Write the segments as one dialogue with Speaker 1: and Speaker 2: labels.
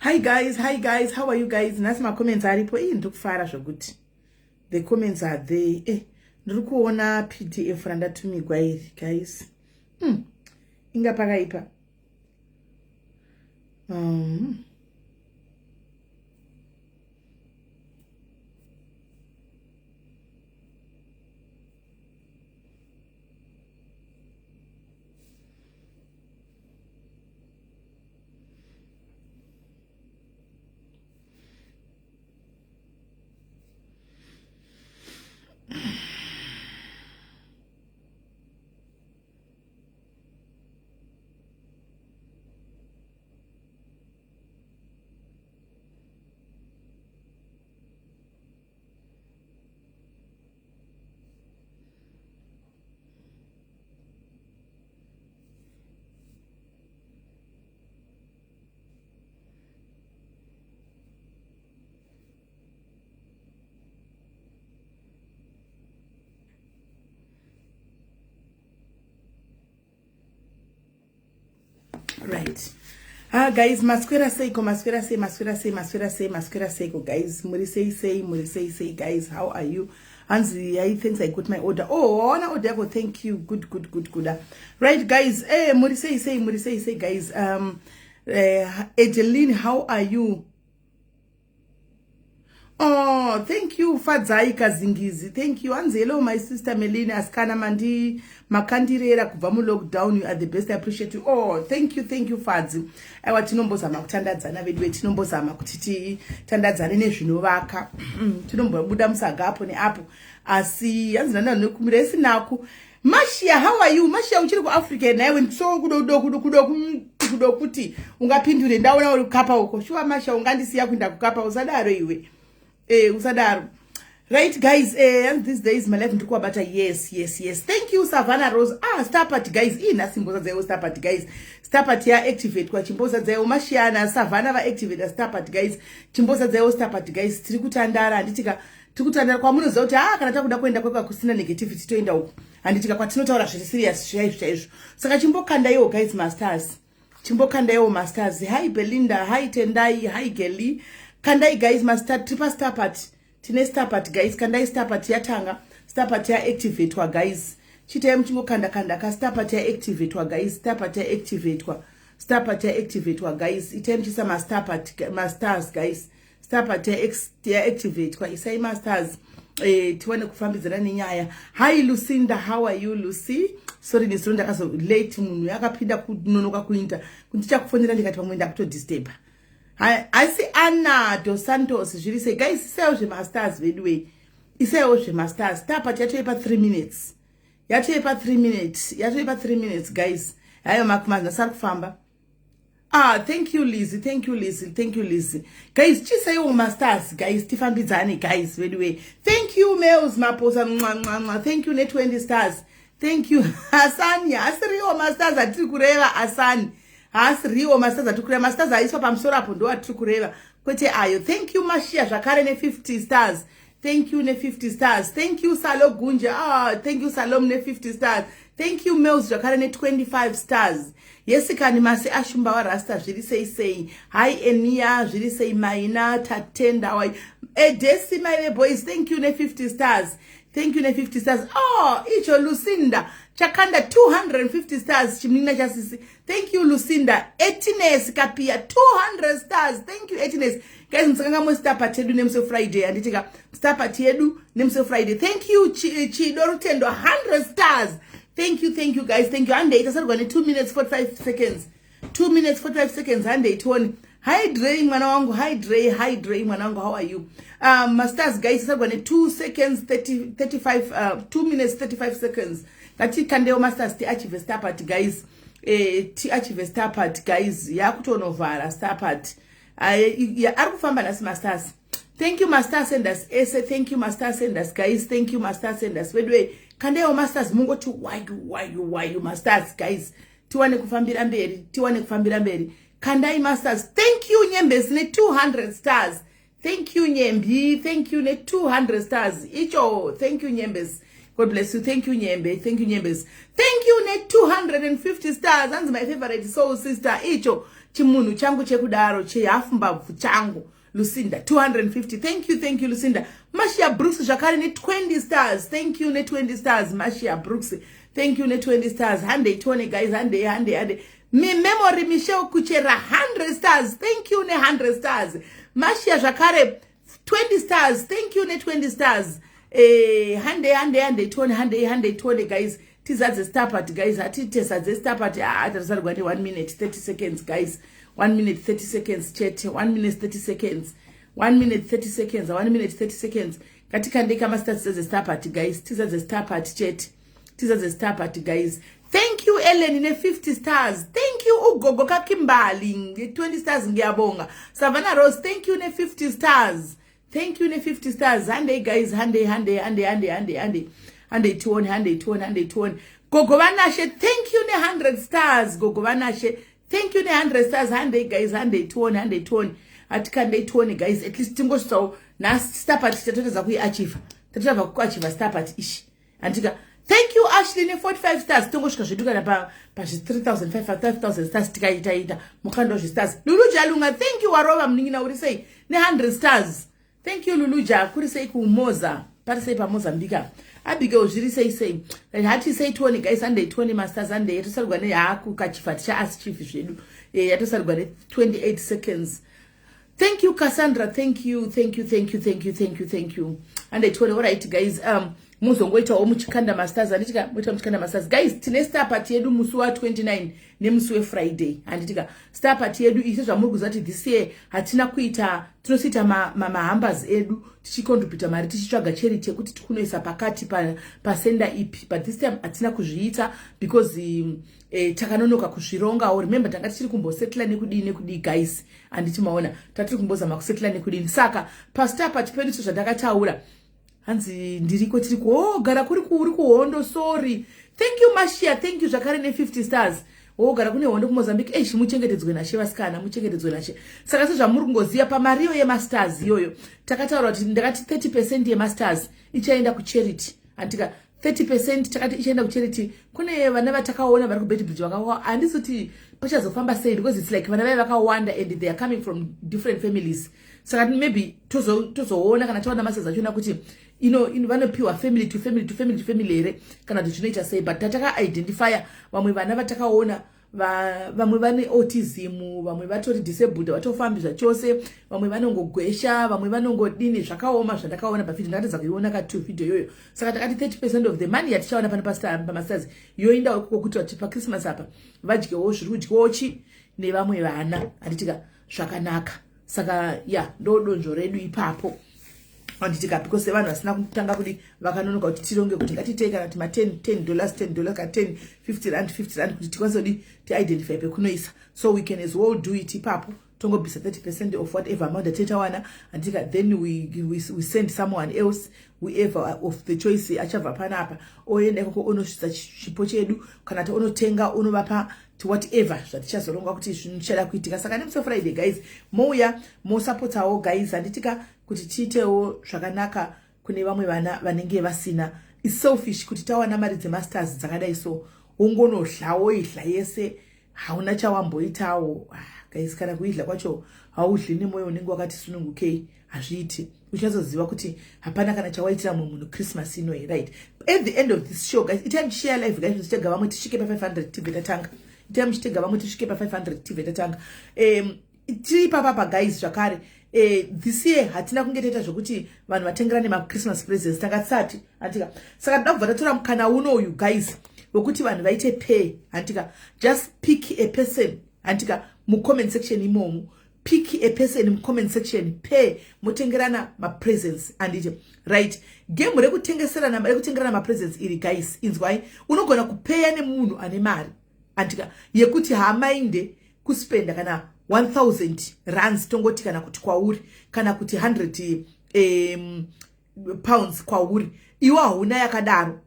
Speaker 1: Hi guys, hi guys, how are you guys? Nhasi macomments aripo. Ii, ndiri kufara zvokuti the comments are there. Ndiri kuona PDF randatumigwa iri, guys. Inga pakaipa. Right. Ah guys, maswera seiko, maswera sei, maswera sei, maswera sei, maswera seiko guys? Muri sei sei, muri sei sei guys? How are you? Hanzi I thanks, I got my order. Oh, waona order yako. Thank you. Good, good, good, good. Right guys, muri sei sei, muri sei sei guys? Edeline, how are you? Oh, thank you, Fadzai Kazingizi. Thank you. Hanzi hello my sister Melina. Askana mandi makandirera kubva mu lockdown. You are the best. I appreciate you. Oh, thank you, thank you, Fadzi. Aiwa, tinombozama kutandadzana vedu, tinombozama kuti titandadzane nezvinovaka. Tinombobuda musaga apo neapo. Asi hanzi nana nekumira isinaku. Mashia, how are you? Mashia, uchiri kuAfrica naiwe? So kudo kudo kudo kudo kudo kuti ungapindure. Ndaona uri kukapa uko. Shuwa Masha, ungandisiya kuenda kukapa? Usadaro iwe. Usadaro. Right guys, and these days my life ndikuwabata. Yes. Thank you, Savannah Rose. Ah, star party guys. Ii, nhasi mbozadzaiwo star party guys. Star party ya activate kwa chimbozadzaiwo Mashiyana Savannah va activate star party guys. Chimbozadzaiwo star party guys. Tiri kutandara, handitika? Tiri kutandara kwamunoziva kuti ah, kana takuda kuenda kwekwa kusina negativity, toenda uko, handitika? Kwatinotaura zviri serious chaizvo chaizvo. Saka chimbokandaiwo guys mastars. Chimbokandaiwo mastars. Hi Belinda, hi Tendai, hi Geli. Kandai guys mastar, tiri pa star party. Tine star party guys, kandai. Star party yatanga. Star party yaactivatwa guys. Chitai muchingokanda kanda ka. Star party yaactivatwa guys. Star party yaactivatwa. Star party yaactivatwa guys. Itai muchiisa mastar party, mastars guys. Star party yaactivatwa. Isai mastars. Tiwane kufambidzana nenyaya. Hi Lucinda, how are you Lucy? Sorry, nesoro ndakazo late, munhu akapinda kunonoka kuinda kundichakufonera, ndikati pamwe ndakutodisturba. Asi Anna Dos Santos, zviri sei guys? Isaiwo zvemastars vedu wei, isaiwo zvemastars. Star party yatoipa 3 minutes, yatoipa 3 minutes, yatoipa 3 minutes guys. Hayo makumanhasi ari kufamba. Ah, thank you Lizzy, thank you Lizzy, thank you Lizzy. Guys, chisaiwo mastars guys, tifambidzane guys vedu wei. Thank you Males Maposa, mwa mwa mwa. Thank you ne 20 stars. Thank you Hasani. Asiriwo mastars atiri kureva, Asani. Haasiriwo mastars atiri kureva. Mastars aiswa pamusoro apo ndo atiri kureva, kwete ayo. Thank you Mashia zvakare ne 50 stars. Thank you ne 50 stars. Thank you Salo Gunje. Ah, thank you Salom ne 50 stars. Thank you Males zvakare ne 25 stars. Yesikani masi ashumba warasta, zviri sei sei? Hi Enia, zviri sei maina Tatenda wai Edesi my boys. Thank you ne 50 stars. Thank you ne 50 stars. Oh, icho Lucinda chakanda 250 stars, chimunina chasisi. Thank you Lucinda. Etines Kapia, 200 stars. Thank you Etines. Guys, musakanga star party yedu nemusi Friday, handitika? Star party yedu nemusi Friday. Thank you Chido Rutendo, 100 stars. Thank you, thank you guys, thank you. Handei, tasarwa ne 2 minutes 45 seconds, 2 minutes 45 seconds. Handei tione. Hi Dre, mwana wangu. Hi Dre, hi Dre, mwana wangu, how are you? Masters guys, tasarwa ne 2 seconds 30, 35, 2 minutes 35 seconds. Ngatikandewo mastars tiachieve star party guys. Tiachieve star party guys, yakutonovhara star party. Ari kufamba nhasi masters. Thank you master senders ese. Thank you master senders guys. Thank you master senders vedu. Kandaiwo masters, mungoti wayu wayu wayu masters guys, tiwane kufambira mberi, tiwane kufambira mberi. Kandai masters. Thank you Nyembezi ne200 stars. Thank you Nyembi, thank you ne200 stars icho. Thank you Nyembezi. God bless you. Thank you, Nyembe. Thank you, Nyembes. Thank you ne 250 stars. Hanzi, "My favorite soul sister." Icho chimunhu changu chekudaro, chehafumbabvu changu. Lucinda, 250. Thank you, thank you, Lucinda. Mashia Brooks zvakare ne 20 stars. Thank you ne 20 stars, Mashia Brooks. Thank you ne 20 stars. Handei tione, guys. Handei, handei, handei. Mi Memory Michelle Kuchera, 100 stars. Thank you ne 100 stars. Mashia zvakare, 20 stars. Thank you ne 20 stars. Handei, handei, handei tione. Handei, handei tione, guys. Tizadze star party, guys. Hatitezadze star party. Ah, tarisarigwa ne 1 minute 30 seconds, guys. 1 minute 30 seconds chete. 1 minute 30 seconds, 1 minute 30 seconds, 1 minute 30 seconds. Ngatikandei kamastars, tizadze star party, guys. Tizadze star party chete. Tizadze star party, guys. Thank you, Ellen, ne-50 stars. Thank you, ugogo kaKimbali, nge-20 stars. Ngiyabonga. Savannah Rose, thank you ne-50 stars. Thank you ne-50 stars. Handei, guys. Handei, handei, handei, handei, handei, handei, handei tione, handei tione, handei tione. Gogo Vanashe, thank you ne-100 stars. Gogo Vanashe, thank you ne-100 stars. Handei, guys. Handei tione, handei tione. Hatikandei tione, guys. At least tingosvitsawo nhasi star party. Tatotadza kuiachieva, tatotadza kuachieva star party ishi, handika? Thank you, Ashley, ne-45 stars. Tongosvika zvedu kana pazvi 3000, 5000 stars. Tikaitaita mukando zvestars. Luluja Lunga, thank you. Warova munin'ina, uri sei? Ne-100 stars. Thank you, Luluja. Kuri sei kumoza? Pari sei paMozambika? Abigail, zviri sei sei? Hati sei tione, guys. Handei tione mastars. Handei, yatosarigwa nehaku kachifa tichaasichifi zvedu. Yatosarigwa ne28 seconds. Thank you, Cassandra. Thank you, thank you, thank you, thank you, thank you, thank you. Handei tione. Alright, guys, muzongoitawo muchikanda mastars, handitika? Moita muchikanda mastars, guys. Tine star party yedu musi wa29 nemusi weFriday, handitika? Star party yedu ise zvamuri kuziva kuti this year hatina kuita, tinosiita mahampers edu tichicontributa mari, tichitsvaga charity yekuti tikunoisa pakati pasenda ipi, but this time hatina kuzviita because takanonoka kuzvirongawo. Remember, tanga tichiri kumbosetla nekudii nekudii, guys, handiti maona? Tatiri kumbozama kusetla nekudini. Saka pastar party pedu, sezvandakataura, hanzi ndiriko, tiri ku, oh, gara kuri uri kuhondo. Sorry. Thank you, Mashia. Thank you zvakare ne50 stars. Wogara kune hondo kuMozambique. Eish, muchengetedzwe nashe, vasikana, muchengetedzwe nashe. Saka sezvamuri kungoziva, pamariyo yemastars iyoyo takataura kuti ndakati 30% yemastars ichaenda kucharity, handika? 30% takati ichaenda kucharity. Kune vana vatakaona vari kuBeitbridge vakawa. Handisi kuti pachazofamba sei because it's like vana vai vakawanda and they are coming from different families. Saka maybe tozoona kana taona mastars achona kuti ino vanopiwa family to family to family to family here kana kuti zvinoita sei. But tatakaidentifya vamwe vana vatakaona, vamwe vane autism, vamwe vatori disabled, vatofambi zvachose, vamwe vanongogwesha, vamwe vanongodini. Zvakaoma zvandakaona pavideo. Ndakatadza kuiona ka2 video iyoyo. Saka takati 30% of the money yatichaona pano pamastars yoendawo ikoko kuti vati paChristmas apa vadyewo zviri kudyiwawo chi nevamwe vana, handitika? Zvakanaka. Saka ya, ndo donzvo redu ipapo, handitika? Because sevanhu vasina kutanga kudi, vakanonoka kuti tironge kuti ngatitei kana kuti ma10 $10, $10 ka 10, R50, R50, kuti tikwanise kudi tiidentify pekunoisa. So we can as well do it ipapo, tongobvisa 30% of whatever amount atetawana, handika? Then we send someone else, whoever of the choice achabva panapa, oenda ikoko, onosvitsa chipo chedu kana kuti onotenga, onovapa whatever zvatichazoronga kuti zvichada kuitika. Saka nemusi weFriday, guys, mouya mosapotawo, guys, handitika? Kuti tiitewo zvakanaka kune vamwe vana vanenge vasina. Iselfish kuti tawana mari dzemastars dzakadai so, ungonodla, woidla yese, hauna chawamboitawo. Ah, guys, kana kuidla kwacho haudli nemwoyo unenge wakati sunungukei. Hazviiti. Uchazoziva kuti hapana kana chawaitira mumwe munhu Christmas inoi. Right, at the end of this show, guys, itai muchishare live, guys. Tichitega vamwe tisvike pa500, tibve tatanga. Itai muchitega vamwe tisvike pa500, tibve tatanga. Tiri ipapapa, guys, zvakare this year hatina kunge taita zvokuti vanhu vatengerane machristmas presents. Tanga tisati, handika? Saka toda kubva tatora mukana unoyu, guys, wekuti vanhu vaite pay, handika? Just pick a person, handika, mucomment section imomo. Pick a person mucomment section, pay, motengerana mapresents, handiti? Right, game rekutengeserana, rekutengerana mapresents iri, guys, inzwai. Unogona kupeya nemunhu ane mari, handika, yekuti haamainde kuspenda kana 1000 rands, tongoti, kana kuti kwauri, kana kuti 100 pounds kwauri. Iwe hauna yakadaro,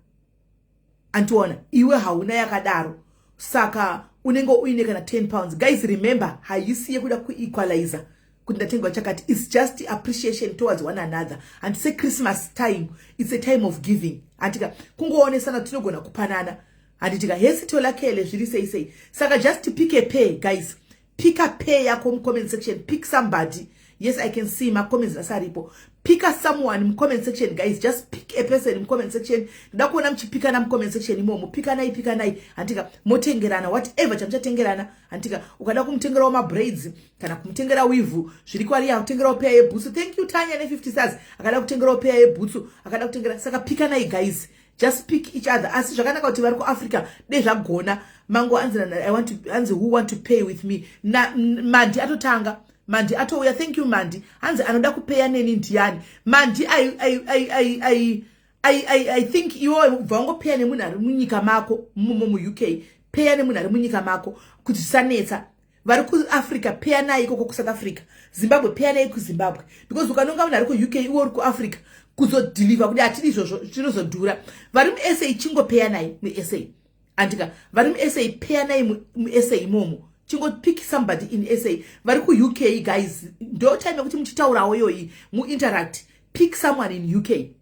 Speaker 1: antiona? Iwe hauna yakadaro, saka unenge uine kana £10. Guys, remember, haisi yekuda kuequalizer. Kuti ndatengerwa chakati, it's just appreciation towards one another. And seChristmas time, it's a time of giving, handika? Kungoonesana tinogona kupanana, handitika? Hesi tolakele, zviri sei sei? Saka just pick a pair, guys. Pick a pair yako mucomment section. Pick somebody. Yes, I can see macomments asaripo. Pick a someone mucomment section, guys. Just pick a person mucomment section. Ndoda kuona muchipikana mucomment section imomo. Pikanai, pikanai, handika? Motengerana whatever chamuchatengerana, handika? Ukada kumutengerawo mabraids kana kumutengera weave, zviri kwari, akutengerawo peya yebhutsu. Thank you, Tanya, ne50 stars. Akada kutengerawo peya yebhutsu, akada kutengera. Saka pikanai, guys. Just pick each other. Asi zvakanaka kuti vari kuAfrica de zvagona mango anzi I want to, anzi, "Who want to pay with me?" Na Mandi atotanga, Mandi atouya. Thank you, Mandi. Hanzi, "Anoda kupeya neni ndiani?" Mandi, I think iwe ubva wangopeya nemunhu ari munyika mako mumo muUK. Peya nemunhu ari munyika mako kuti zvisanetsa. Vari kuAfrica, peya naye ikoko kuSouth Africa. Zimbabwe, peya naye kuZimbabwe, because ukanonga munhu ari kuUK, iwe uri kuAfrica, kuzodhilivha kuti hatidi izvozvo, zvinozodhura. Vari muSA, chingopeya naye muSA, andika? Vari muSA, peya naye muSA imomo. Chingopick somebody in SA. Vari kuUK, guys, ndo time yekuti muchitaurawo iyoyi, muinteract. Pick someone in UK,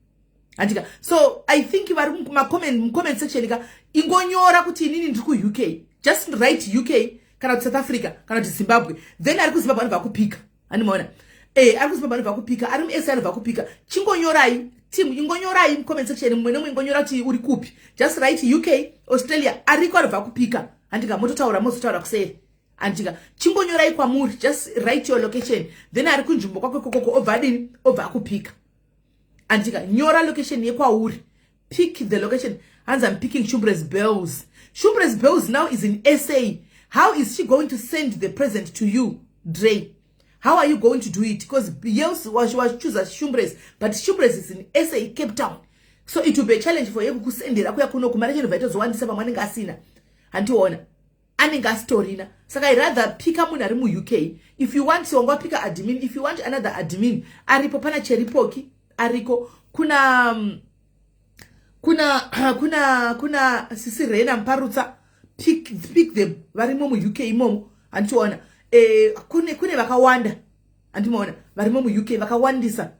Speaker 1: andika? So I think vari mucomment section ka, ingonyora kuti, "Inini ndiri kuUK." Just write UK kana kuti South Africa kana kuti Zimbabwe. Then ari kuZimbabwe anobva kupika, handimaona? Ari kuZimbabwe anobva kupika, ari muSA anobva kupika. Chingonyorai, team, ingonyorai mucomment section, mumwe nemumwe ingonyora kuti uri kupi. Just write UK, Australia. Ariko anobva kupika, handika? Mototaura, mozotaura kuseri, handika? Chingonyorai kwamuri. Just write your location, then ari kunzvimbo kwakwe kokoko obva adini? Obva akupika, handika? Nyora location yekwauri. Pick the location. Hanzi, "I'm picking Shumbres Bells." Shumbres Bells now is in SA. How is she going to send the present to you, Dre? How are you going to do it? Because yes, wachoose Shumbres, but Shumbres is in SA, Cape Town, so it will be a challenge for ye kukusendera kuya kuno. Kumari chinobva itozowandisa, pamwe anenge asina, handiona? Anenge asitorina. Saka I rather pika munhu ari muUK. If you want, wanga wapika admin. If you want another admin, aripo. Pana Cheripoki ariko, kuna Sisi Rena Muparutsa. Pick them, varimo muUK imomo, handichiona? Kune vakawanda, handimaona? Varimo muUK vakawandisa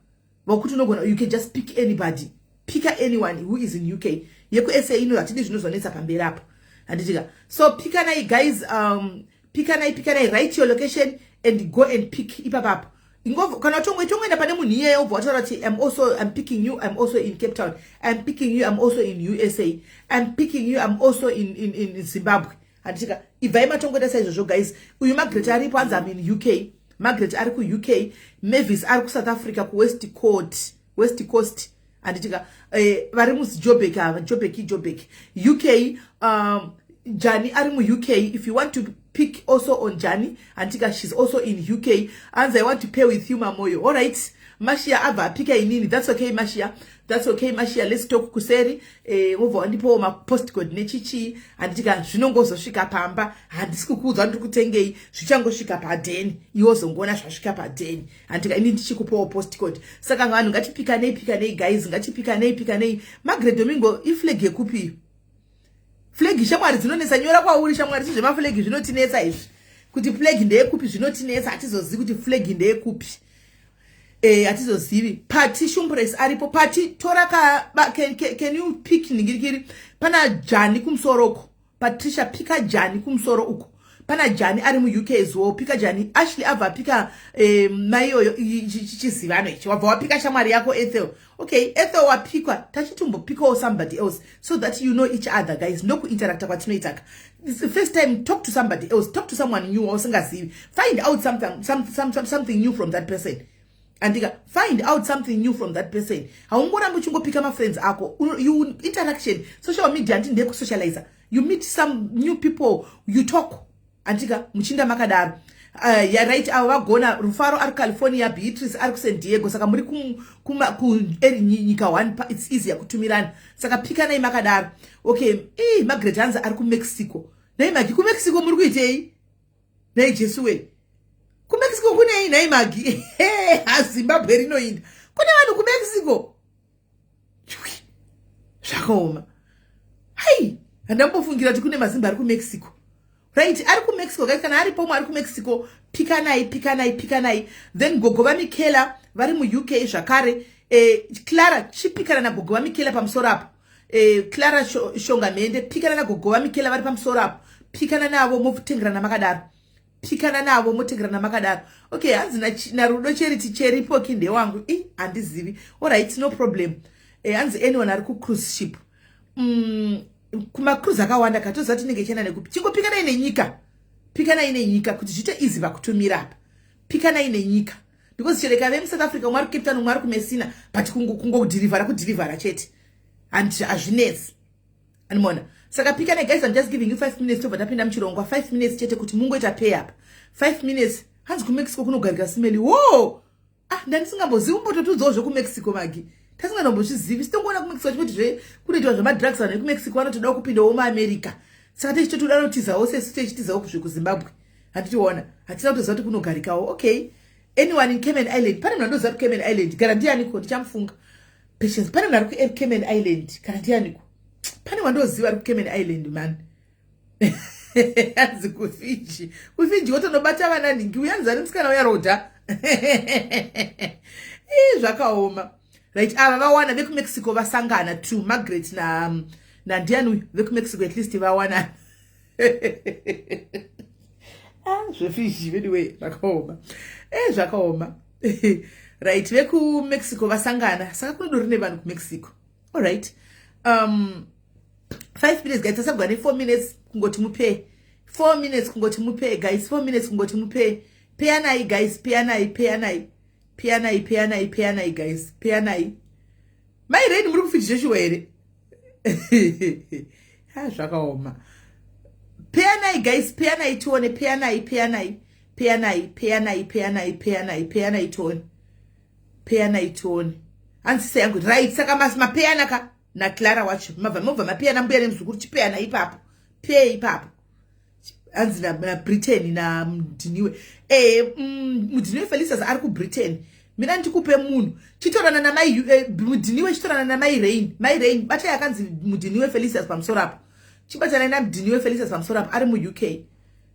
Speaker 1: vakuti unogona, you can just pick anybody. Pika anyone who is in UK. YekuSA ino hatidi, zvinozonetsa pamberi apo, handitika? So pikanai, guys. Pikanai, pikanai. Write your location and go and pick ipapapo. Kana tongoenda pane munhu iyeye, obva wataura kuti, I'm picking you, I'm also in Cape Town. I'm picking you, I'm also in USA. I'm picking you, I'm also in Zimbabwe, handitika? Ibvai matongoita saizvozvo, guys. Uyu Margaret aripo, anzi, "I'm in UK." Margaret ari kuUK. Mavis ari kuSouth Africa, kuWest Coast, West Coast, handitika? Vari muJobek ava, Jobek, Jobek, UK. Jani ari muUK. If you want to pick also on Jani, handitika? She's also in UK. Anzi, "I want to pay with you, Mamoyo." All right, Mashia abva apika inini. That's okay, Mashia. That's okay, Mashia. Let's talk kuseri. Wobva wandipowo mapostcode nechichi, handitika? Zvinongozosvika pamba. Handisi kukuudza ndiri kutengei, zvichangosvika padheni, iwe zongoona zvasvika padheni, handika? Ini ndichikupawo postcode. Saka vanhu ngatipikanei, pikanei, guys. Ngatipikanei, pikanei. Margaret Domingo, iflag yekupi? Flag, shamwari, dzinonetsa. Nyora kwauri, shamwari. Zvemaflag zvinotinetsa izvi, kuti flag ndeyekupi zvinotinetsa. Hatizozivi kuti flag ndeyekupi. Hatizozivi. Pati Shumbres aripo. Pati tora ka, can you pick ningirikiri? Pana Jani kumusoro uko. Patricia, pika Jani kumusoro uko. Pana Jani ari muUK as well. Pika Jani. Ashley abva apika. Maiyoyo chizivano ichi, wabva wapika shamwari yako Ethel. Okay, Ethel wapikwa. Tachitombopikawo somebody else so that you know each other, guys. Ndokuinteracta kwatinoitaka. First time, talk to somebody else. Talk to someone new wausingazivi. Find out something new from that person, andika? Find out something new from that person. Haungorambi uchingopika mafriends ako. You interaction. Social media handi ndeyekusocializa. You meet some new people, you talk, andika? Muchinda makadaro. Yeah, right, avo vagona. Rufaro ari California, Beatrice ari kuSan Diego. Saka muri kunyika one, it's easier kutumirana. Saka pikanai makadaro. Okay, ii, Margaret hanzi ari kuMexico. Nai Magi, kuMexico muri kuitei? Nai Jesu we, kuMexico kunei nhai Magi? Hazimbabwe rinoinda kune vanhu kuMexico, zvakaoma. Hai, handambofungira kuti kune mazimba ari kuMexico. Right, ari kuMexico, guys. Kana aripo umwe ari kuMexico, pikanai, pikanai, pikanai. Then gogo vaMikela vari muUK zvakare. Clara, chipikana nagogo vaMikela pamusoro apo. Clara Shongamhende, pikana nagogo vaMikela vari pamusoro apo. Pikana navo, motengerana makadaro. Pikana navo, motengerana makadaro. Okay, hanzi naRudo Cheriti Cheripoki ndewangu. I handizivi. Allright, no problem. Hanzi anyone ari kucruise ship? Kumacruise akawanda katoziva tinenge chienda nekupi. Chingopikanai nenyika, pikanai nenyika kuti zviite easy vakutumira apa. Pikanai nenyika because chereka vemuSouth Africa, umwe ari kuCape Town, umwe ari kuMessina, but kungodhirivhara, kudhirivhara chete, hazvinetsi, animona. Saka pikanai, guys. I'm just giving you 5 minutes, tobva tapinda muchirongwa. 5 minutes chete kuti mungoita pay up. 5 minutes. Hanzi kuMexico kunogarika simeli wo. Ah, ndandisingambozivi. Umbototudzawo zvekuMexico, Magi. Tasingatombozvizivi. Sitongoona kuMexico chikuti zve kunoitwa zvemadrugs. Vanhu vekuMexico vanotodawo kupindawo muAmerica, saka tichitotoda notizawo sesu, tichitizawo zvekuZimbabwe. Handitiona, hatina kutoziva kuti kunogarikawo. Okay, anyone in Cayman Island? Pane munhu andoziva kuCayman Island? Kana ndianiko, ndichamufunga. Patience. Pane munhu ari kuCayman Island? Kana ndianiko? Pane wandoziva ari kuCayman Island, man. Hanzi kuFiji. KuFiji wotonobata vana nhingi. Uyanzi ari musikana uyarodha. Ii, zvakaoma. Right, ava vawana vekuMexico vasangana to Margaret na nandiani uyu vekuMexico. At least vawanana. Ah, zveFiji anyway, zvakaoma. Zvakaoma. Right, vekuMexico vasangana. Saka kunodori nevanhu kuMexico. Allright, 5 minutes, guys. Tasabwa ne4 minutes kungoti mupe. 4 minutes kungoti mupe, guys. 4 minutes kungoti mupe. Peyanai, guys, peyanai, peyanai, peyanai, peyanai, peyanai, guys, peyanai. Maireni, muri kuFiji zveshuwa here? Ha, zvakaoma. Peyanai, guys, peyanai tione. Peyanai, peyanai, peyanai, peyanai, peyanai, peyanai, peyanai tione, peyanai tione. Hanzi seyangu. Right, saka mapeyana ka naClara wacho. Mabva, mobva mapeyana, mbuya nemuzukuru. Chipeyana ipapo, peye ipapo. Hanzi naBritain namudhiniwe. Mudhiniwe Felicitas ari kuBritain. Mina ndikupe munhu. Chitorana namai Mudhiniwe, chitorana namai Rain. Mai Rain, batai akanzi Mudhiniwe Felicitas pamusoro apo. Chibatanai naMudhiniwe Felicitas pamusoro apo, ari muUK.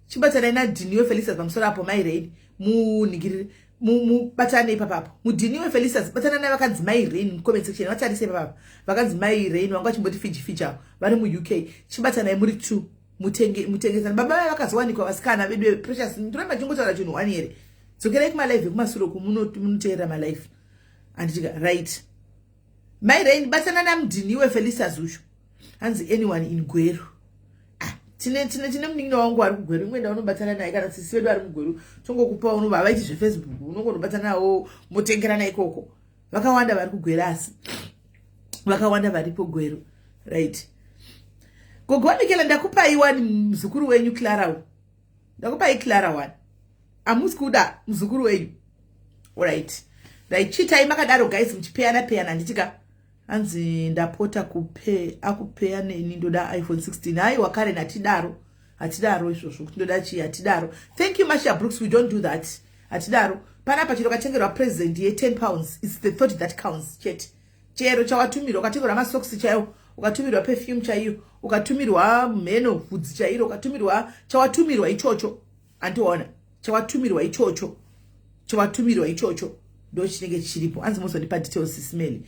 Speaker 1: Chibatanai naDhiniwe Felicitas pamusoro apo, mai Rain. Munhingirire, mubatane ipapapo. Mudhiniwe Felicitas, batana naye. Vakanzi mai Rain mucomment section, vatarise ipapapo. Vakanzi mai Rain vanga vachimboti Fiji, Fiji avo vari muUK. Chibatanai muri two, mutengesani. Baba vaya vakazowanikwa. Vasikana vedu, Precious, ndoramba chingotaura chinhu one here. Dzokerai kumalive ekumasure, munoteerera malive, handitika? Right, mai Rain, batana namudhiniwe Felicitas ucho. Hanzi anyone in Gweru? Ah, tine munin'ina wangu ari kuGweru. Imwe ndaunobatana naye, kana sisi vedu ari muGweru, tongokupa. Unobva vaiti zveFacebook, unongonobatana navo, motengerana ikoko. Vakawanda vari kuGweru, asi vakawanda varipo Gweru. Right, gogo waMikela, ndakupai wani muzukuru wenyu Clara. Ndakupai Clara wani. Hamusi kuda muzukuru wenyu? Right, right, chitai makadaro, guys, muchipeyana peyana, handitika? Hanzi ndapota kupe akupeya neni, ndoda iPhone 16. Haiwa, Karen, hatidaro, hatidaro izvozvo kuti ndoda chii. Hatidaro. Thank you, Masha Brooks. We don't do that, hatidaro panapa. Chero katengerwa present ye10 pounds, it's the thought that counts chete. Chero chawatumirwa, ukatengerwa masocks chaiwo, ukatumirwa perfume chaiyo, ukatumirwa mheno vhudzi chairo, ukatumirwa, chawatumirwa ichocho, andiona, chawatumirwa ichocho, chawatumirwa ichocho ndo chinenge chiripo. Hanzi mozondipa details, Sisimeli.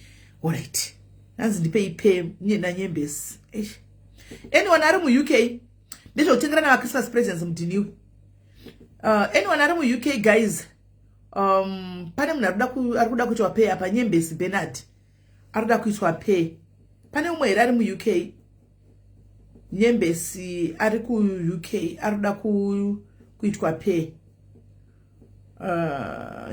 Speaker 1: Allright, hanzi ndipei pe nanyembesi. Anyone ari muUK? Ndezvekutengerana machristmas presents, mudhiniwe. Anyone ari muUK, guys? Pane munhu ari kuda kuitwa pay apa? Nyembesi Bernard ari kuda kuitwa pay. Pane umwe here ari muUK? Nyembesi ari kuUK, ari kuda kuitwa pay.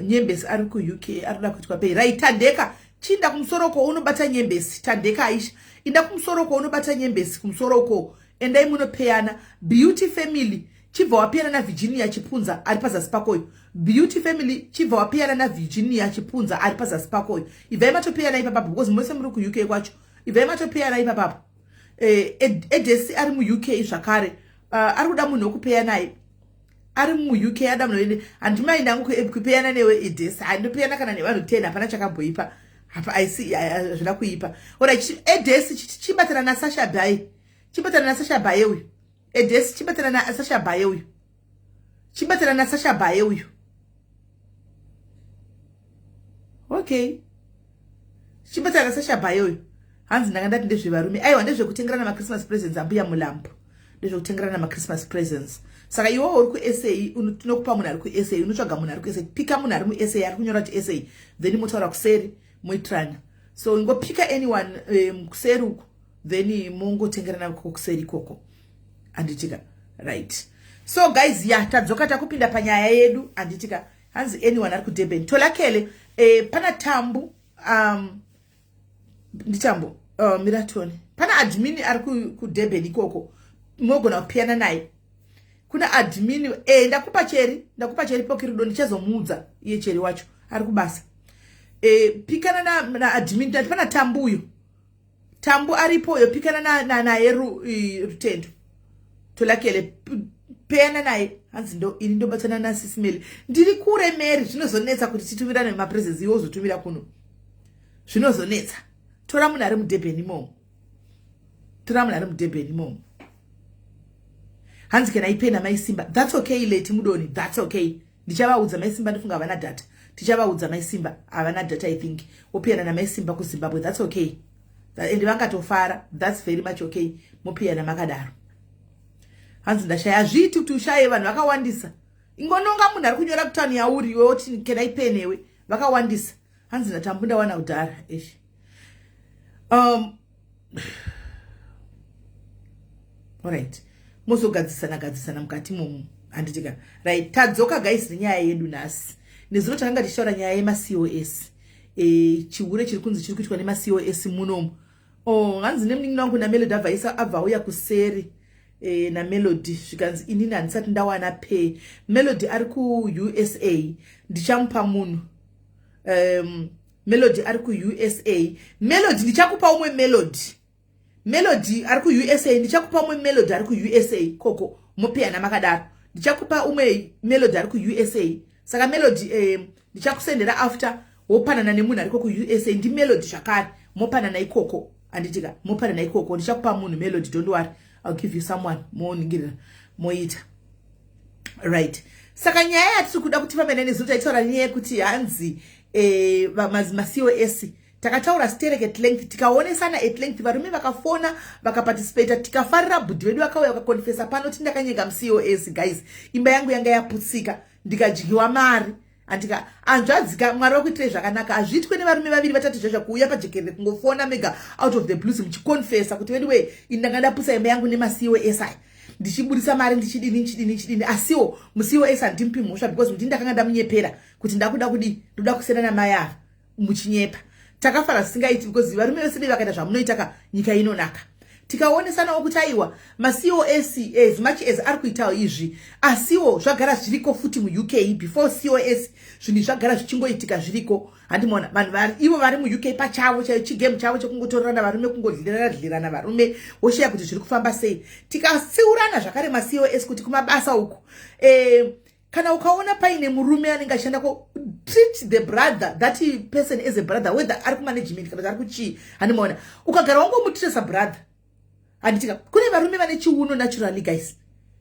Speaker 1: Nyembesi ari kuUK, ari kuda kuitwa pay. Right, Tandeka, chiinda kumusoroko unobata Nyembesi. Tandeka Aisha, inda kumusoroko unobata Nyembesi kumusoroko. Endai munopeyana. Beauty Family, chibva wapiyana naVirginia Chipunza ari pazasi pakoyo. Beauty Family, chibva wapiyana naVirginia Chipunza ari pazasi pakoyo. Ibvai matopiyana ipapapo because mose muri kuUK kwacho. Ibvai matopiyana ipapapo. Edesi ari muUK zvakare, ari kuda munhu wekupeya naye. Ari muUK, ada munhu. Handimaindi angu kupeyana newe, Edesi. Handopeyana kana nevanhu 10, hapana chakamboipa hapa. Aisi hazvina kuipa. Alright, Edesi, chibatana naSasha Bay. Chibatana naSasha Bay uyu. Edesi, chibatana naSasha Baye uyu, chibatana naSasha Baye uyu. Okay, chibatana naSasha Baye uyu. Hanzi ndanga ndati ndezvevarume. Aiwa, ndezvekutengerana machristmas presents, ambuya Mulambo, ndezvekutengerana machristmas presents. Saka iwewo uri kuSA, tinokupa munhu ari kuSA. Unotsvaga munhu ari kuSA, pika munhu ari muSA ari kunyora kuti SA, then motaura kuseri, moitirana. So ingopika anyone kuseri uku, then mongotengerana kuseri ikoko, handitika? Right, so guys, ya, tadzoka, takupinda panyaya yedu, handitika? Hanzi anyone ari kuDurban, tolakele pana Tambu, ndiTambu, miratoni, pana admin ari kuDurban ikoko, mogona kupiyana naye. Kuna admin, ndakupa Cheri, ndakupa Cheri Pokirido, ndichazomuudza iye Cheri wacho ari kubasa. Pikana naadmin na pana Tambuyo, Tambu aripo, yopikana naye Rutendo Tolakele, peyana naye. Hanzi ndo ini ndobatana nasisimeli, ndiri kure Mary, zvinozonetsa kuti titumirane mapresents, iwe uzotumira kuno, zvinozonetsa. Tora munhu ari muDurban imomo, tora munhu ari muDurban imomo. Hanzi kana ipena Maisimba. That's okay, Leti Mudoni, that's okay. Ndichavaudza Maisimba, ndifunga havana data. Tichavaudza Maisimba, havana data, I think. Wopiyana naMaisimba kuZimbabwe, that's okay, and vangatofara. That's very much okay, mupiyana makadaro. Hanzi ndashaya. Hazviiti kuti ushaye, vanhu vakawandisa. Ingononga munhu ari kunyora kutani yauri iwe, woti can I pay newe, vakawandisa. Hanzi ndaTambu ndawana kudhara ishi. Alright, mozogadzisana gadzisana mukati momu, handitika? Right, tadzoka guys nenyaya yedu nhasi. Nezuro takanga tichitaura nyaya yemaCOS, chihure chiri kunzi chiri kuitwa nemaCOS munomu. Oh, hanzi nemunin'ina wangu naMelody abva isa, abva auya kuseri naMelody, zvikanzi inini handisati ndawana pay. Melody ari kuUSA, ndichamupa munhu. Melody ari kuUSA. Melody, ndichakupa umwe Melody. Melody ari kuUSA, ndichakupa umwe Melody ari kuUSA koko, mupiyana makadaro. Ndichakupa umwe Melody ari kuUSA. Saka Melody, ndichakusendera after, wopanana nemunhu ariko kuUSA, ndiMelody zvakare, mopanana ikoko, handitika? Mopanana ikoko. Ndichakupa munhu Melody, don't worry, I'll give you someone, moningirira, moita. Right, saka nyaya yatiri kuda kuti pamene nezuro taitaura nyaya yekuti hanzi maCOS. Takataura sterek at length, tikaonesana at length, varume vakafona, vakaparticipata, tikafarira. Bhudhi vedu vakauya vakakonfesa pano ti ndakanyenga muCOS guys, imba yangu yanga yaputsika, ndikadyiwa mari. Andika anzvadzika, Mwari vakuitirei zvakanaka. Hazviitwe nevarume vaviri vatatu zvazva kuuya pajekerere kungofona mega out of the blues muchikonfesa kuti anyway, ini ndanga ndaputsa imba yangu nemaCOS aya, ndichiburisa mari, ndichidini, ndichidini, ndichidini. Asiwo muCOS handimupi mhosva because ndini ndakanga ndamunyepera kuti ndakuda kudi, ndoda kusiyana namai ava, muchinyepa. Takafara zvisingaiti because varume vese dei vakaita zvamunoita ka, nyika inonaka. Tikaonesanawo kuti aiwa, maCOS as much as ari kuitawo izvi, asiwo zvagara zviriko futi muUK before COS. Zvinhu zvagara zvichingoitika, zviriko, handimaona? Vanhu ivo vari muUK pachavo, chigame chavo chekungotorerana varume, kungodlirana dlirana varume, woshiya kuti zviri kufamba sei. Tikatsiurana zvakare maCOS kuti kumabasa uku, kana ukaona paine murume anenge achienda ko, treat the brother, that person as a brother, whether ari kumanagement kana kuti ari kuchii, handimaona? Ukagara wangomutreata sabrother, handitika? Kune varume vane chiuno naturally guys,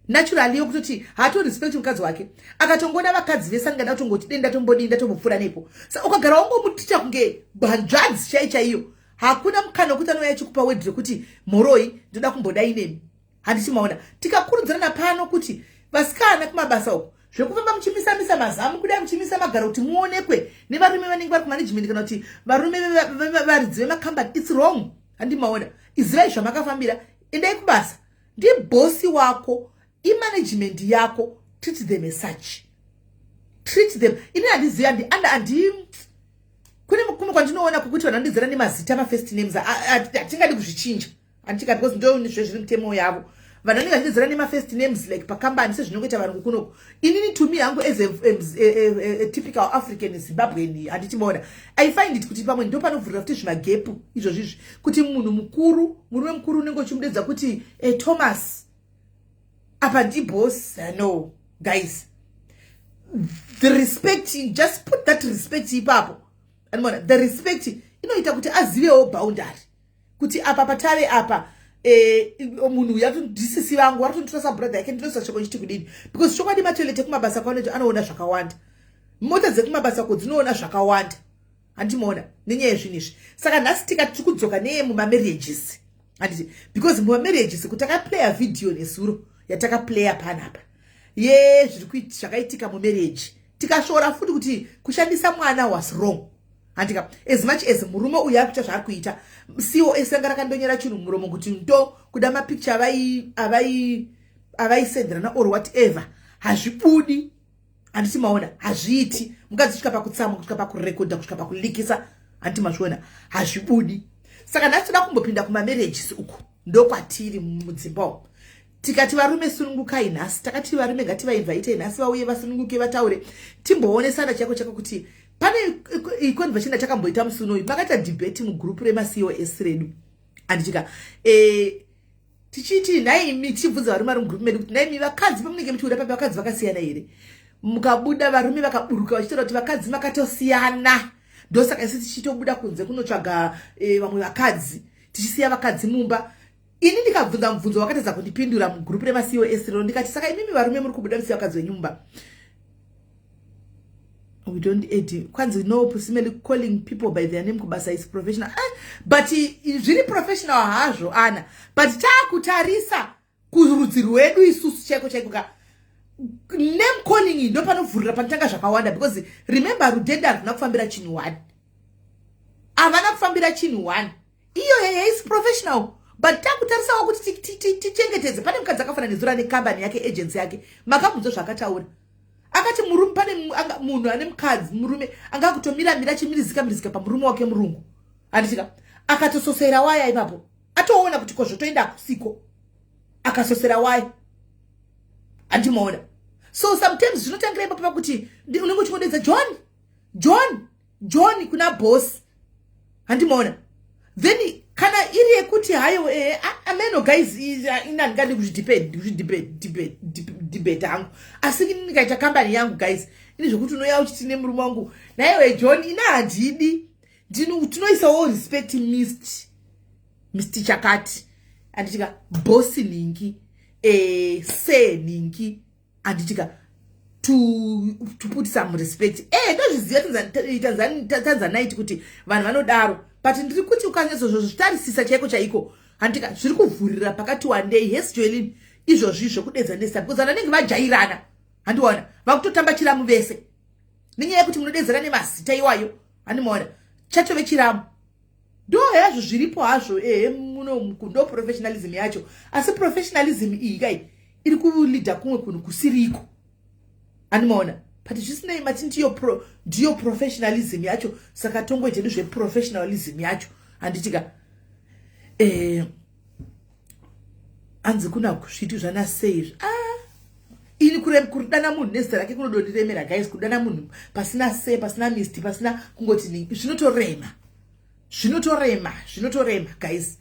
Speaker 1: naturally yokutoti haatorespect mukadzi wake, akatongoona vakadzi vese angada kutongoti dei ndatombodii, ndatombopfuura nepo. Sa ukagara wangomutreata kunge hanzvadzi chai chaiyo, hakuna mukana wekuti anouya achikupa word rekuti mhoroi, ndoda kumbodai nemi, handiti maona? Tikakurudzirana pano kuti vasikana kumabasa uku, zvekufamba muchimisamisa mazamu kudai, muchimisa magaro kuti muonekwe nevarume vanenge vari kumanagement kana kuti varume varidzi vemakambani, it's wrong, handimaona? Izivai zvamakafambira, endai kubasa, ndibhosi wako, imanagement yako, treat them as such, treat them. Ini handizivi, handi kune kumwe kwandinoona kwekuti vanhu vandidzira nemazita, mafirst names, hatingadi kuzvichinja, handitika? Because ndo zvezviri mutemo yavo. Vanhu vanenge vachididzira nemafirst names like pakambani, sezvinongoita varungu kunoko. Inini to me hangu as a typical African Zimbabwean, handichimaona, I find it kuti pamwe ndo panovhurira futi zvimagepu izvozvizvi, kuti munhu mukuru, murume mukuru, unenge uchimudedza kuti Thomas, apa ndiboss. No guys, the respect, just put that respect ipapo, andimona? The respect inoita kuti azivewo boundary kuti apa patave apa. Munhu uyu atondisisi vangu, vari sabrother yake. Ndinoisa shoko chiti kudini? Because chokwadi, matoilet ekumabasa kwanoita anoona zvakawanda, mota dzekumabasa ko dzinoona zvakawanda, handimaona nenyaya yezvinhu izvi. Saka nhasi tikati tiri kudzoka neyemumamarriages, handiti? Because mumamarriages, kuti takaplaya vhidhiyo nezuro yatakaplaya panapa yezviri zvakaitika mumarriage, tikasvora futi kuti kushandisa mwana was wrong, handika? As much as murume uyu ari kuita zvaari kuita, COS ranga rakandonyera chinhu mumuromo kuti ndo kuda mapicture avaisenderana or whatever, hazvibudi, handiti maona? Hazviiti. Mukadzi kusvika pakutsamwa, kusvika pakurekodha, kusvika pakulikisa, handiti mazviona? Hazvibudi. Saka nhasi toda kumbopinda kumamarriages uku, ndokwatiri mudzimba umu. Tikati varume sunungukai nhasi, takati varume ngativainvitei nhasi vauye vasununguke, vataure, timboonesana chako chako kuti pane iconversation yatakamboita musi unoyu. Makaita debate mugroup remaCOS redu, handitika? Tichiti nhaimi, tichibvunza varume vari mugroup medu kuti nhaimi vakadzi, pamunenge muchiuda papi, vakadzi vakasiyana here? Mukabuda varume vakaburuka vachitaura kuti vakadzi makatosiyana, ndosaka isi tichitobuda kunze kunotsvaga vamwe vakadzi, tichisiya vakadzi mumba. Ini ndikabvunza mubvunzo wakatadza kundipindura mugroup remaCOS rero. Ndikati, saka imimi varume muri kubuda musiya vakadzi venyu mumba? We don't add. Kwanzi no, Pusimeli, calling people by their name kubasa is professional. But zviri professional hazvo ana, but taakutarisa kurudzi rwedu isusu chaiko chaiko ka, name calling ndo panovhurira, panotanga zvakawanda. Because remember, rudhende haruna kufambira chinhu one, havana kufambira chinhu one. Iyo yeye is professional, but takutarisawo kuti tichengetedze. Pane mukadzi akafanana nezura nekambani yake, agency yake, makabvunzwa zvakataura. Akati murume, pane munhu ane mukadzi, murume anga akutomiramira, achimirizika mirizika pamurume wake murungu, handitika? Akatososera waya ipapo, atoona kuti kozvotoenda kusiko, akasosera waya, handimaona? So sometimes zvinotangira ipapo pakuti unenge uchingodedza John, John, John kuna boss, handimaona? Then kana iri yekuti hayo, ameno guys, ina handingadi kuzvidebate hangu, asi ndikaita kambani yangu, guys, ini zvokuti unoya uchiti nemurume wangu naiwe John, ina handidi. Tinoisawo respect, Mr chakati, handitika? Boss ningi, se ningi, handitika? To put some respect. Ndozviziva tanzanite kuti vanhu vanodaro, but ndiri kuti ukanyatsozvozvitarisisa chaiko chaiko, handika, zviri kuvhurira pakati wandei. Yes, Joelin, izvozvi zvekudedza nesa, because vanhu vanenge vajairana, handiona? Vakutotamba chiramu vese nenyaya yekuti munodedzera nemazita iwayo, handimaona? Chatove chiramu. Ndo hazvo zviripo hazvo, ehe, muno ndo professionalism yacho, asi professionalism iyi kai iri kuleada kumwe kunhu kusiriko, handimaona? But zvisinei, mati ndiyo professionalism yacho, saka tongoita edu zveprofessionalism yacho, handitika? Hanzi kuna kusviti zvana sei? Ah, ini kudana munhu nezita rake kunodondiremera, guys. Kudana munhu pasina se, pasina Mr, pasina kungoti, zvinotorema, zvinotorema, zvinotorema, guys.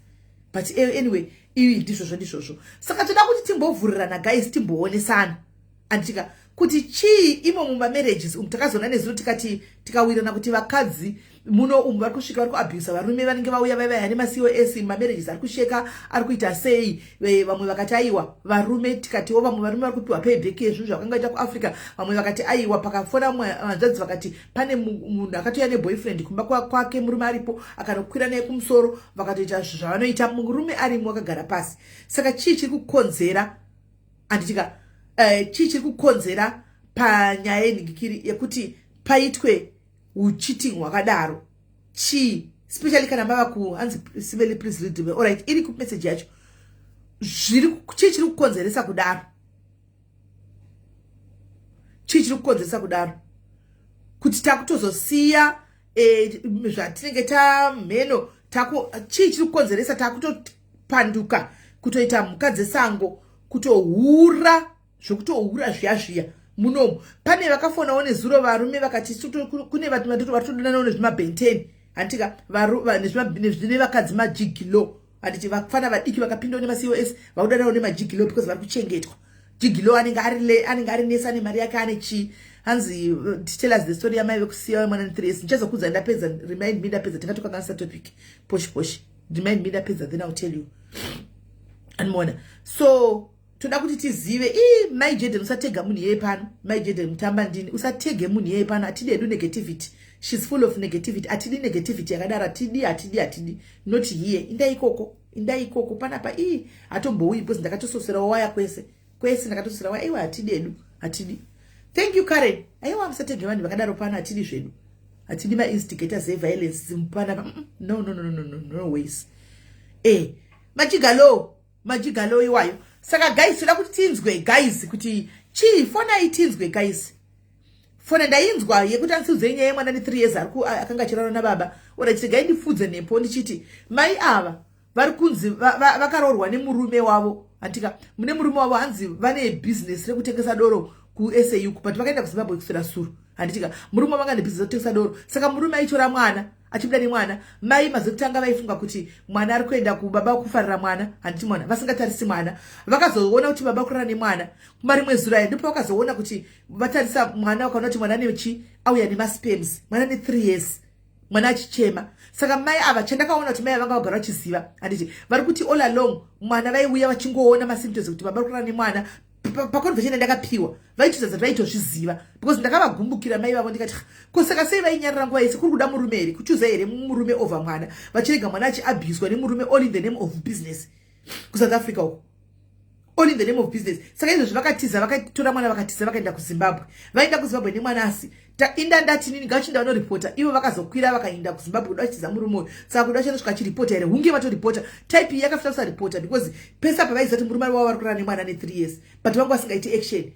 Speaker 1: But anyway, iyi ndizvozvo, ndizvozvo. Saka toda kuti timbovhurirana, guys, timboonesana, anditika, kuti chii imo mumamarriages umu. Takazoona nezuro, tikati tikawirirana kuti vakadzi muno umu vari kusvika vari kuabusa varume vanenge vauya vaivaya nemaCOS. Mamarriages ari kusheka, ari kuita sei? Vamwe vakati aiwa, varume, tikatiwo vamwe varume vari kupiwa payback yezvinhu zvakangaita kuAfrica. Vamwe vakati aiwa, pakafona hanzvadzi vakati pane munhu akatouya neboyfriend kumba kwake, murume aripo, akanokwira naye kumusoro, vakatoita zvavanoita, murume arimo akagara pasi. Saka chii chiri kukonzera, handitika? Chii chiri kukonzera panyaya yenhingikiri yekuti paitwe ucheating hwakadaro? Chii, especially kana mava ku, hanzi simeli, please read me. Alright, iri kumessage yacho. Chii chiri kukonzeresa kudaro? Chii chiri kukonzeresa kudaro kuti takutozosiya zvatinenge tamheno? Chii chiri kukonzeresa takutopanduka kutoita mhuka dzesango, kutohura zvokutohura zviya zviya munomu? Pane vakafonawo nezuro varume vakati kune vatodonanawo nezvimabhenteni, handitika? Nevakadzi magigolo, handiti? Vafana vadiki vakapindawo nemaCOS vakudanawo nemagigolo because vari kuchengetwa. Gigolo anenge ari nesi, ane mari yake, ane chii. Hanzi tell us the story yamai vekusiya mwana ne3 years. Ndichazokudza ndapedza. Remind me ndapedza, tingatokanganisa topic poshi poshi. Remind me ndapedza, then I'll tell you. Andimaona. So toda kuti tizive ii, Mai Jeden, usatega munhu iyeye pano. Mai Jeden mutamba ndini, usatege munhu iyeye pano. Hatidi hedu negativity. She's full of negativity. Hatidi negativity yakadaro. Hatidi, hatidi, hatidi. Not here. Indai ikoko, indai ikoko. Panapa ii hatombouyi because ndakatososerawo waya kwese kwese, ndakatososera waya. Aiwa, hatidi hedu, hatidi. Thank you, Karen. Aiwa, musatege vanhu vakadaro pano. Hatidi zvedu, hatidi mainstigators eviolence panapa. No, no, no, no, no, no ways. Majigalo, majigalo iwayo. Saka guys, toda kuti tinzwe, guys, kuti chii. Fonai tinzwe, guys. Fona. Ndainzwa yekuti anditsiudzei nyaya yemwana ne3 years akanga achirara nababa. Ora chiregai ndipfudze nepo ndichiti mai ava vari kunzi vakaroorwa nemurume wavo, handika? Mune murume wavo, hanzi vane bhizinesi rekutengesa doro kuSA, but vakaenda kuZimbabwe kuswera suru, handitika? Murume wavo anga nebhizinesi rekutengesa doro. Saka murume aitora mwana, achibuda nemwana. Mai mazekutanga vaifunga kuti mwana ari kuenda kubaba, kufarira mwana, handiti? Mwana vasingatarisi mwana. Vakazoona kuti baba kurara nemwana. Kumarimwe zuro aya ndipo vakazoona kuti vatarisa mwana, vakaona kuti mwana nechi auya nemasperms, mwana ne3 years, mwana achichema. Saka mai ava, chandakaona kuti mai ava vanga vagara vachiziva, handiti? Vari kuti all along mwana vaiuya vachingoona masymptoms kuti baba kurara nemwana. Paconversation yandakapiwa, vaitoza zati vaitozviziva, because ndakavagumbukira mai vavo ndikati, "Ko saka sei vainyarira nguva yese? Kuri kuda murume here? Kuchuza here murume over mwana, vachirega mwana achiabuswa nemurume, all in the name of business kuSouth Africa uko, all in the name of business?" Saka izvozvi vakatiza, vakatora mwana, vakatiza, vakaenda kuZimbabwe. Vaenda kuZimbabwe nemwana, asi inda ndati nini ngavachinda vanoripota ivo. Vakazokwira vakaenda kuZimbabwe kuda vachitiza murume uyu. Saka kuda vachanosvika achiripota here? Hunge vatoripota. Type iyi yakafita kusaripota because pese apa vaiziva kuti murume wavo vari kurara nemwana ne3 years, but vanga vasingaiti action.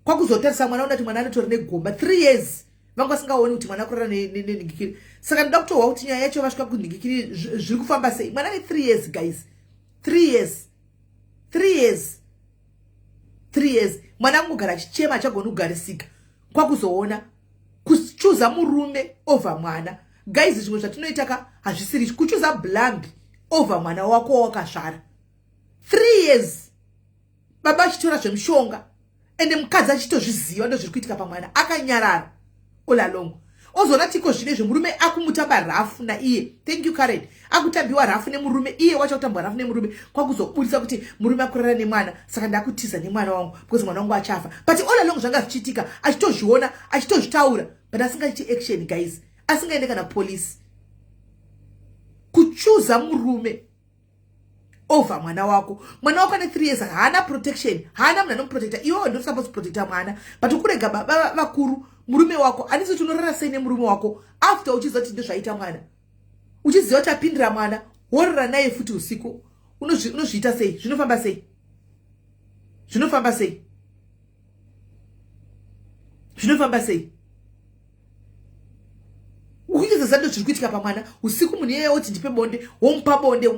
Speaker 1: Kwakuzotarisa mwana, unati mwana anotori negomba, 3 years, vanga vasingaoni kuti mwana akurara nenhingikiri. Saka ndoda kutohwa kuti nyaya yacho vasvika kunhingikiri, zviri kufamba sei? Mwana ne3 years, guys, 3 years, 3 years, 3 years. Mwana angogara achichema, achagoni kugarisika. Kwakuzoona kuchuza murume over mwana. Guys, zvimwe zvatinoita ka hazvisiri. Kuchuza blambi over mwana wako wawakazvara, 3 years, baba achitora zvemushonga, ende mukadzi achitozviziva ndo zviri kuitika pamwana, akanyarara all along. Ozoona tiko zvino izvo murume akumutamba rafu naiye. Thank you, Karen. Akutambiwa rafu nemurume, iye wacho kutambwa rafu nemurume. Kwakuzobudisa kuti murume akurara nemwana, saka ndakutiza nemwana wangu because mwana wangu achafa. But all along zvanga zvichiitika, achitozviona, achitozvitaura, but asingaiti action, guys, asingaende kana polisi. Kuchuza murume over mwana wako. Mwana wako ane 3 years, haana protection, haana munhu anomuprotecta. Iwewe ndo supposed kuprotecta mwana, but kurega baba vakuru, murume wako. Handisi kuti unorara sei nemurume wako after uchiziva kuti ndozvaita mwana, uchiziva kuti apindira mwana, worora naye futi usiku. Unozviita sei? Zvinofamba sei? Zvinofamba sei? Zvinofamba sei? Ukuchizeza ndo zviri kuitika pamwana usiku. Munhu iyeye oti, "Ndipe bonde," womupa bonde.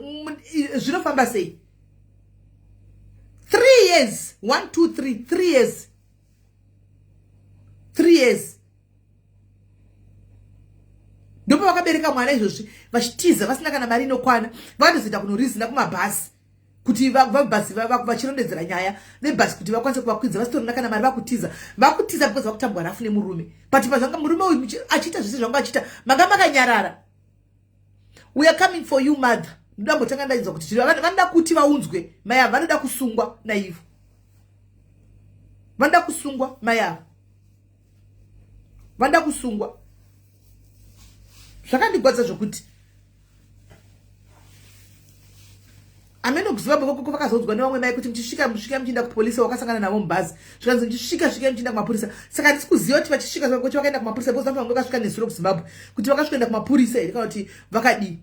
Speaker 1: Zvinofamba sei? 3 years, 1, 2, 3, 3 years, 3 years, ndopa vakabereka mwana. Izvozvi vachitiza vasina kana mari inokwana. Vakatozoenda kunorizina kumabhasi kuti vabhasi vachirondedzera nyaya vebhasi kuti vakwanise kuvakwidza. Vasitorina kana mari, vakutiza, vakutiza because vakutambwa rafu nemurume. But pazvanga murume uyu achiita zvese zvanga achiita, manga makanyarara. We are coming for you, mother. Ndoda mbotanga ndainzwa kuti vanoda kuti vaunzwe mai ava. Vanoda kusungwa naivo, vanoda kusungwa mai ava, vanoda kusungwa. Zvakandigwadza zvokuti amene kuZimbabwe kokoko vakazoudzwa nevamwe mai kuti muchisvika, musvika muchienda kupolisa. Wakasangana navo mubhazi, zvikanzi, "Muchisvika, svika muchienda kumapurisa." Saka handisi kuziva kuti vachisvika kuti vakaenda kumapurisa, because vamwe vakasvika nezuro kuZimbabwe, kuti vakasvikoenda kumapurisa here kana kuti vakadii.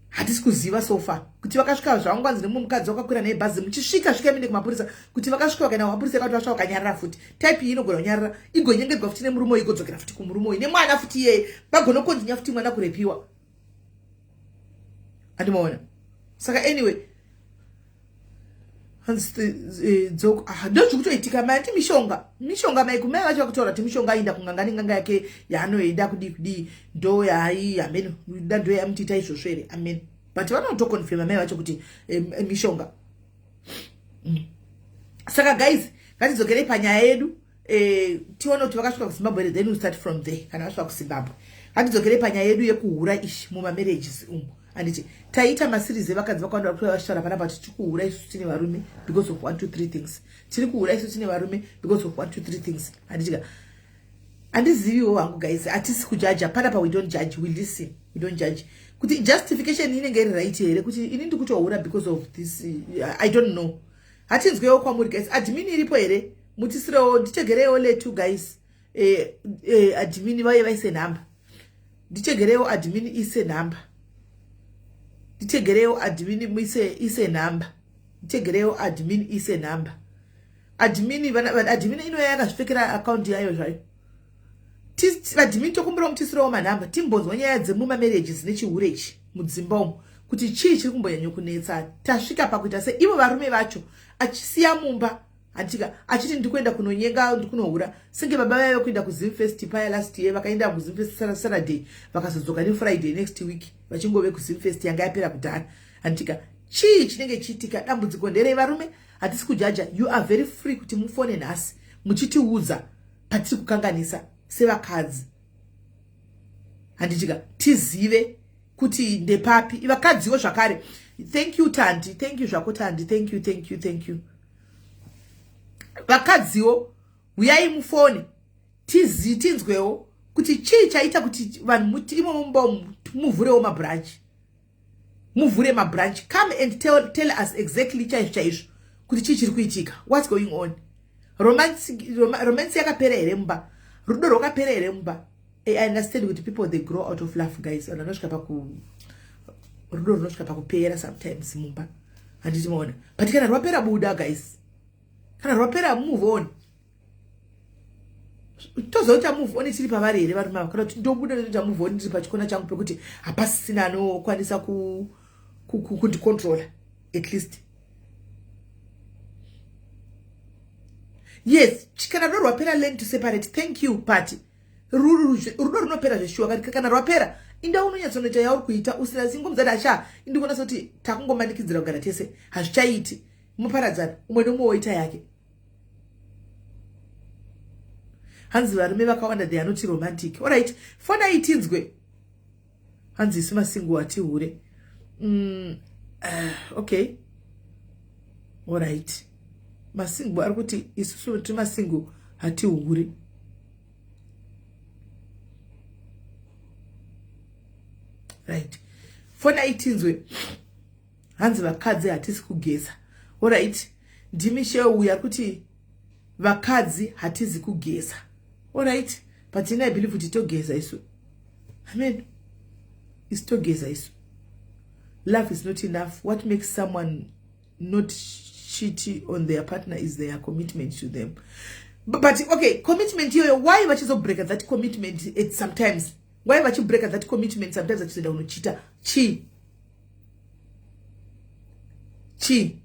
Speaker 1: Hatisi kuziva so far kuti vakasvika. Zvavangwanzi nemumwe mukadzi wakakwira naye bhazi, "Muchisvika, svika muende kumapurisa." Kuti vakasvika vakaenda kumapurisa, kana kuti vasvika vakanyarara futi. Type iyi inogona kunyarara, igonyengedzwa futi nemurume uyu, igodzokera futi kumurume uyu nemwana futi iyeye, vagonokonzinya futi mwana kurepiwa. Andimaona. Saka anyway, ah, ndozviri kutoitika. Mai ati mishonga, mishonga. Mai kumai vacho vakutaura kuti mishonga. Ainda kunganga nenganga yake yaanoenda kudii kudii, ndo yaai amen, da ndo yamutiita izvozvo here? Amen. But vanotoconfirma mai vacho kuti mishonga. Saka guys, ngatidzokerei panyaya yedu, tione kuti vakasvika kuZimbabwe here, then we start from there. Kana vasvika kuZimbabwe, ngatidzokerei panyaya yedu yekuhura ishi mumamarriages umu. Handiti taita maseries evakadzi vakawanda vari kuuya vachitaura panapa kuti tiri kuhura isusu tine varume because of 1 2 3 things. Tiri kuhura isusu tine varume because of 1 2 3 things. Handiti ka? Handiziviwo hangu guys, hatisi kujaja panapa. We don't judge, we listen, we don't judge. Kuti justification inenge iri right here kuti ini ndikutohura because of this, I don't know. Hatinzwewo kwamuri guys. Admin iripo here? Mutisirewo, nditegerewo letu guys. Admin vaye vaise nhamba. Nditegerewo admin ise nhamba. Nditegerewo admin muise ise nhamba. Nditegerewo admin ise nhamba. Admin vana admin inoya yakazvipfekera account yayo zvayo. Admin tokumbirawo mutisirewo manhamba timbonzwa nyaya dzemuma marriages nechihure ichi mudzimba umu kuti chii chiri kumbonyanya kunetsa. Tasvika pakuita se ivo varume vacho achisiya mumba handitika achiti ndikuenda kunonyenga ndikunohura senge baba vaive kuenda kuZimfest paya last year, vakaenda kuZimfest Saturday vakazodzoka neFriday next week vachingove kuZimfest yanga yapera kudhara. Handitika chii chinenge chiitika? Dambudziko nderei varume? Hatisi kujaja, you are very free kuti mufone nhasi muchitiudza patiri kukanganisa sevakadzi. Handitika tizive kuti ndepapi vakadziwo zvakare. Thank you Tandi, thank you zvako Tandi, thank you, thank you, thank you. Vakadziwo huyai mufone tizi tinzwewo kuti chii chaita kuti vanhu imomo mumba muvhurewo mabranch, muvhure mabranch. Come and tell us exactly chaizvo chaizvo kuti chii chiri kuitika, what's going on. Romance yakapera here mumba? Rudo rwakapera here mumba? I understand kuti people, they grow out of love guys. Vanhu vanosvika paku rudo runosvika pakupera sometimes mumba, handiti maona? But kana rwapera, buda guys. Kana rwapera, move on. Tozoita move on tiri pavari here varume ava, kana kuti ndobuda ndoita move on ndiri pachikona changu pekuti hapasisina anokwanisa kundicontrola at least? Yes, kana rudo rwapera, learn to separate. Thank you. But rudo runopera zveshuwa. Kana rwapera, inda unonyatsonoita yauri kuita usina singomuzati asha indikuona sekuti takungomanikidzira kugara tese, hazvichaiti. Muparadzana, umwe nomumwe woita yake. Hanzi varume vakawanda, they are not romantic. Alright, fona itinzwe. Hanzi isu masingle hatihure. Okay, alright, masingle ari kuti isusu tiri masingle hatihure. Right, fona itinzwe. Hanzi vakadzi hatisi kugeza. Alright, ndimichel uyu ari kuti vakadzi hatizi kugeza. Alright, but ini I believe kuti togeza isu. Amen, isu togeza isu. Love is not enough. What makes someone not cheat on their partner is their commitment to them. But okay, commitment iyoyo, why vachizobreaka that commitment at sometimes? Why vachibreaka that commitment sometimes vachizoenda kunochita chii chii?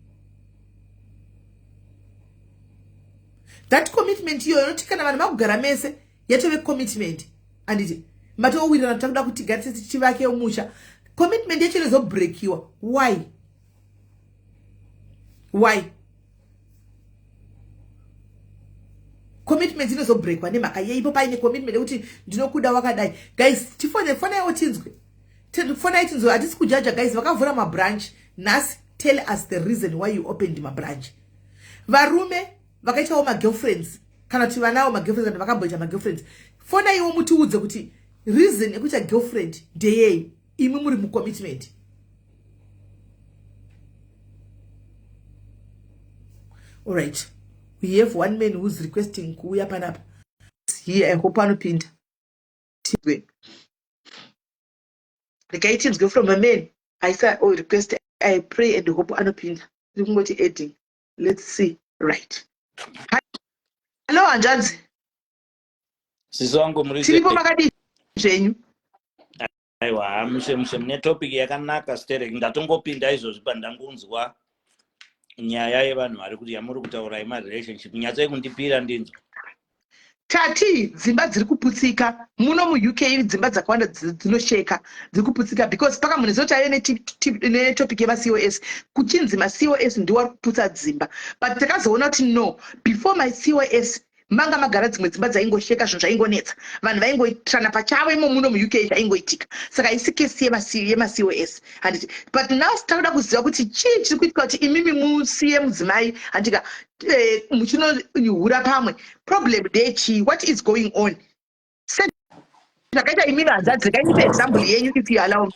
Speaker 1: That commitment iyoyo noti kana vanhu vakugara mese yatove commitment, anditi matowirirana takuda kuti garise tichivake musha? Commitment yacho inozobreakiwa why? Why commitment inozobreakwa nemhaka yeipo paine commitment yekuti ndinokuda wakadai? Guys, tifone, fonaiwo tinzwe, fonai tinzwe. Hatisi kujaja guys. Vakavhura mabranch nhasi, tell us the reason why you opened mabranch. Varume vakaitawo magirlfriends, kana kuti vanawo magirlfriends, kana vakamboita magirlfriends, fonaiwo mutiudze kuti reason yekuita girlfriend ndeyei imwi muri mucommitment. Alright, we have one man who's requesting kuuya panapa here. I hope anopinda. Tinzwe, regai tinzwe from a man aisa oh, request. I pray and hope anopinda. Tiri kungoti adding, let's see. Right, hello hanzvadzi.
Speaker 2: Sisi wangu, muri
Speaker 1: Tiripo, makadii zvenyu?
Speaker 2: Aiwa, mushe mushe. Mune topic yakanaka sterek. Ndatongopinda izvozvi pandangunzwa nyaya yevanhu vari kuti yamuri kutaura yemarelationship. Nyatsoi kundipira ndinzwa.
Speaker 1: Tati dzimba dziri kuputsika muno muUK, dzimba dzakawanda dzinosheka, dziri kuputsika because paka munhu zoti aive netopic yemaCOS, kuchinzi maCOS ndiwo ari kuputsa dzimba, but takazoona kuti no, before macos. Manga magara dzimwe dzimba dzaingosheka, zvinhu zvaingonetsa, vanhu vaingoitirana pachavo imo muno muUK, zvaingoitika. Saka isi kesi yemaCOS, handiti? But now takuda kuziva kuti chii chiri kuitika kuti imimi musiye mudzimai, handika, muchinohura pamwe. Problem ndechii? What is going on? Zvakaita imimi, hanzvadzi, kainipe example yenyu, if you allow me.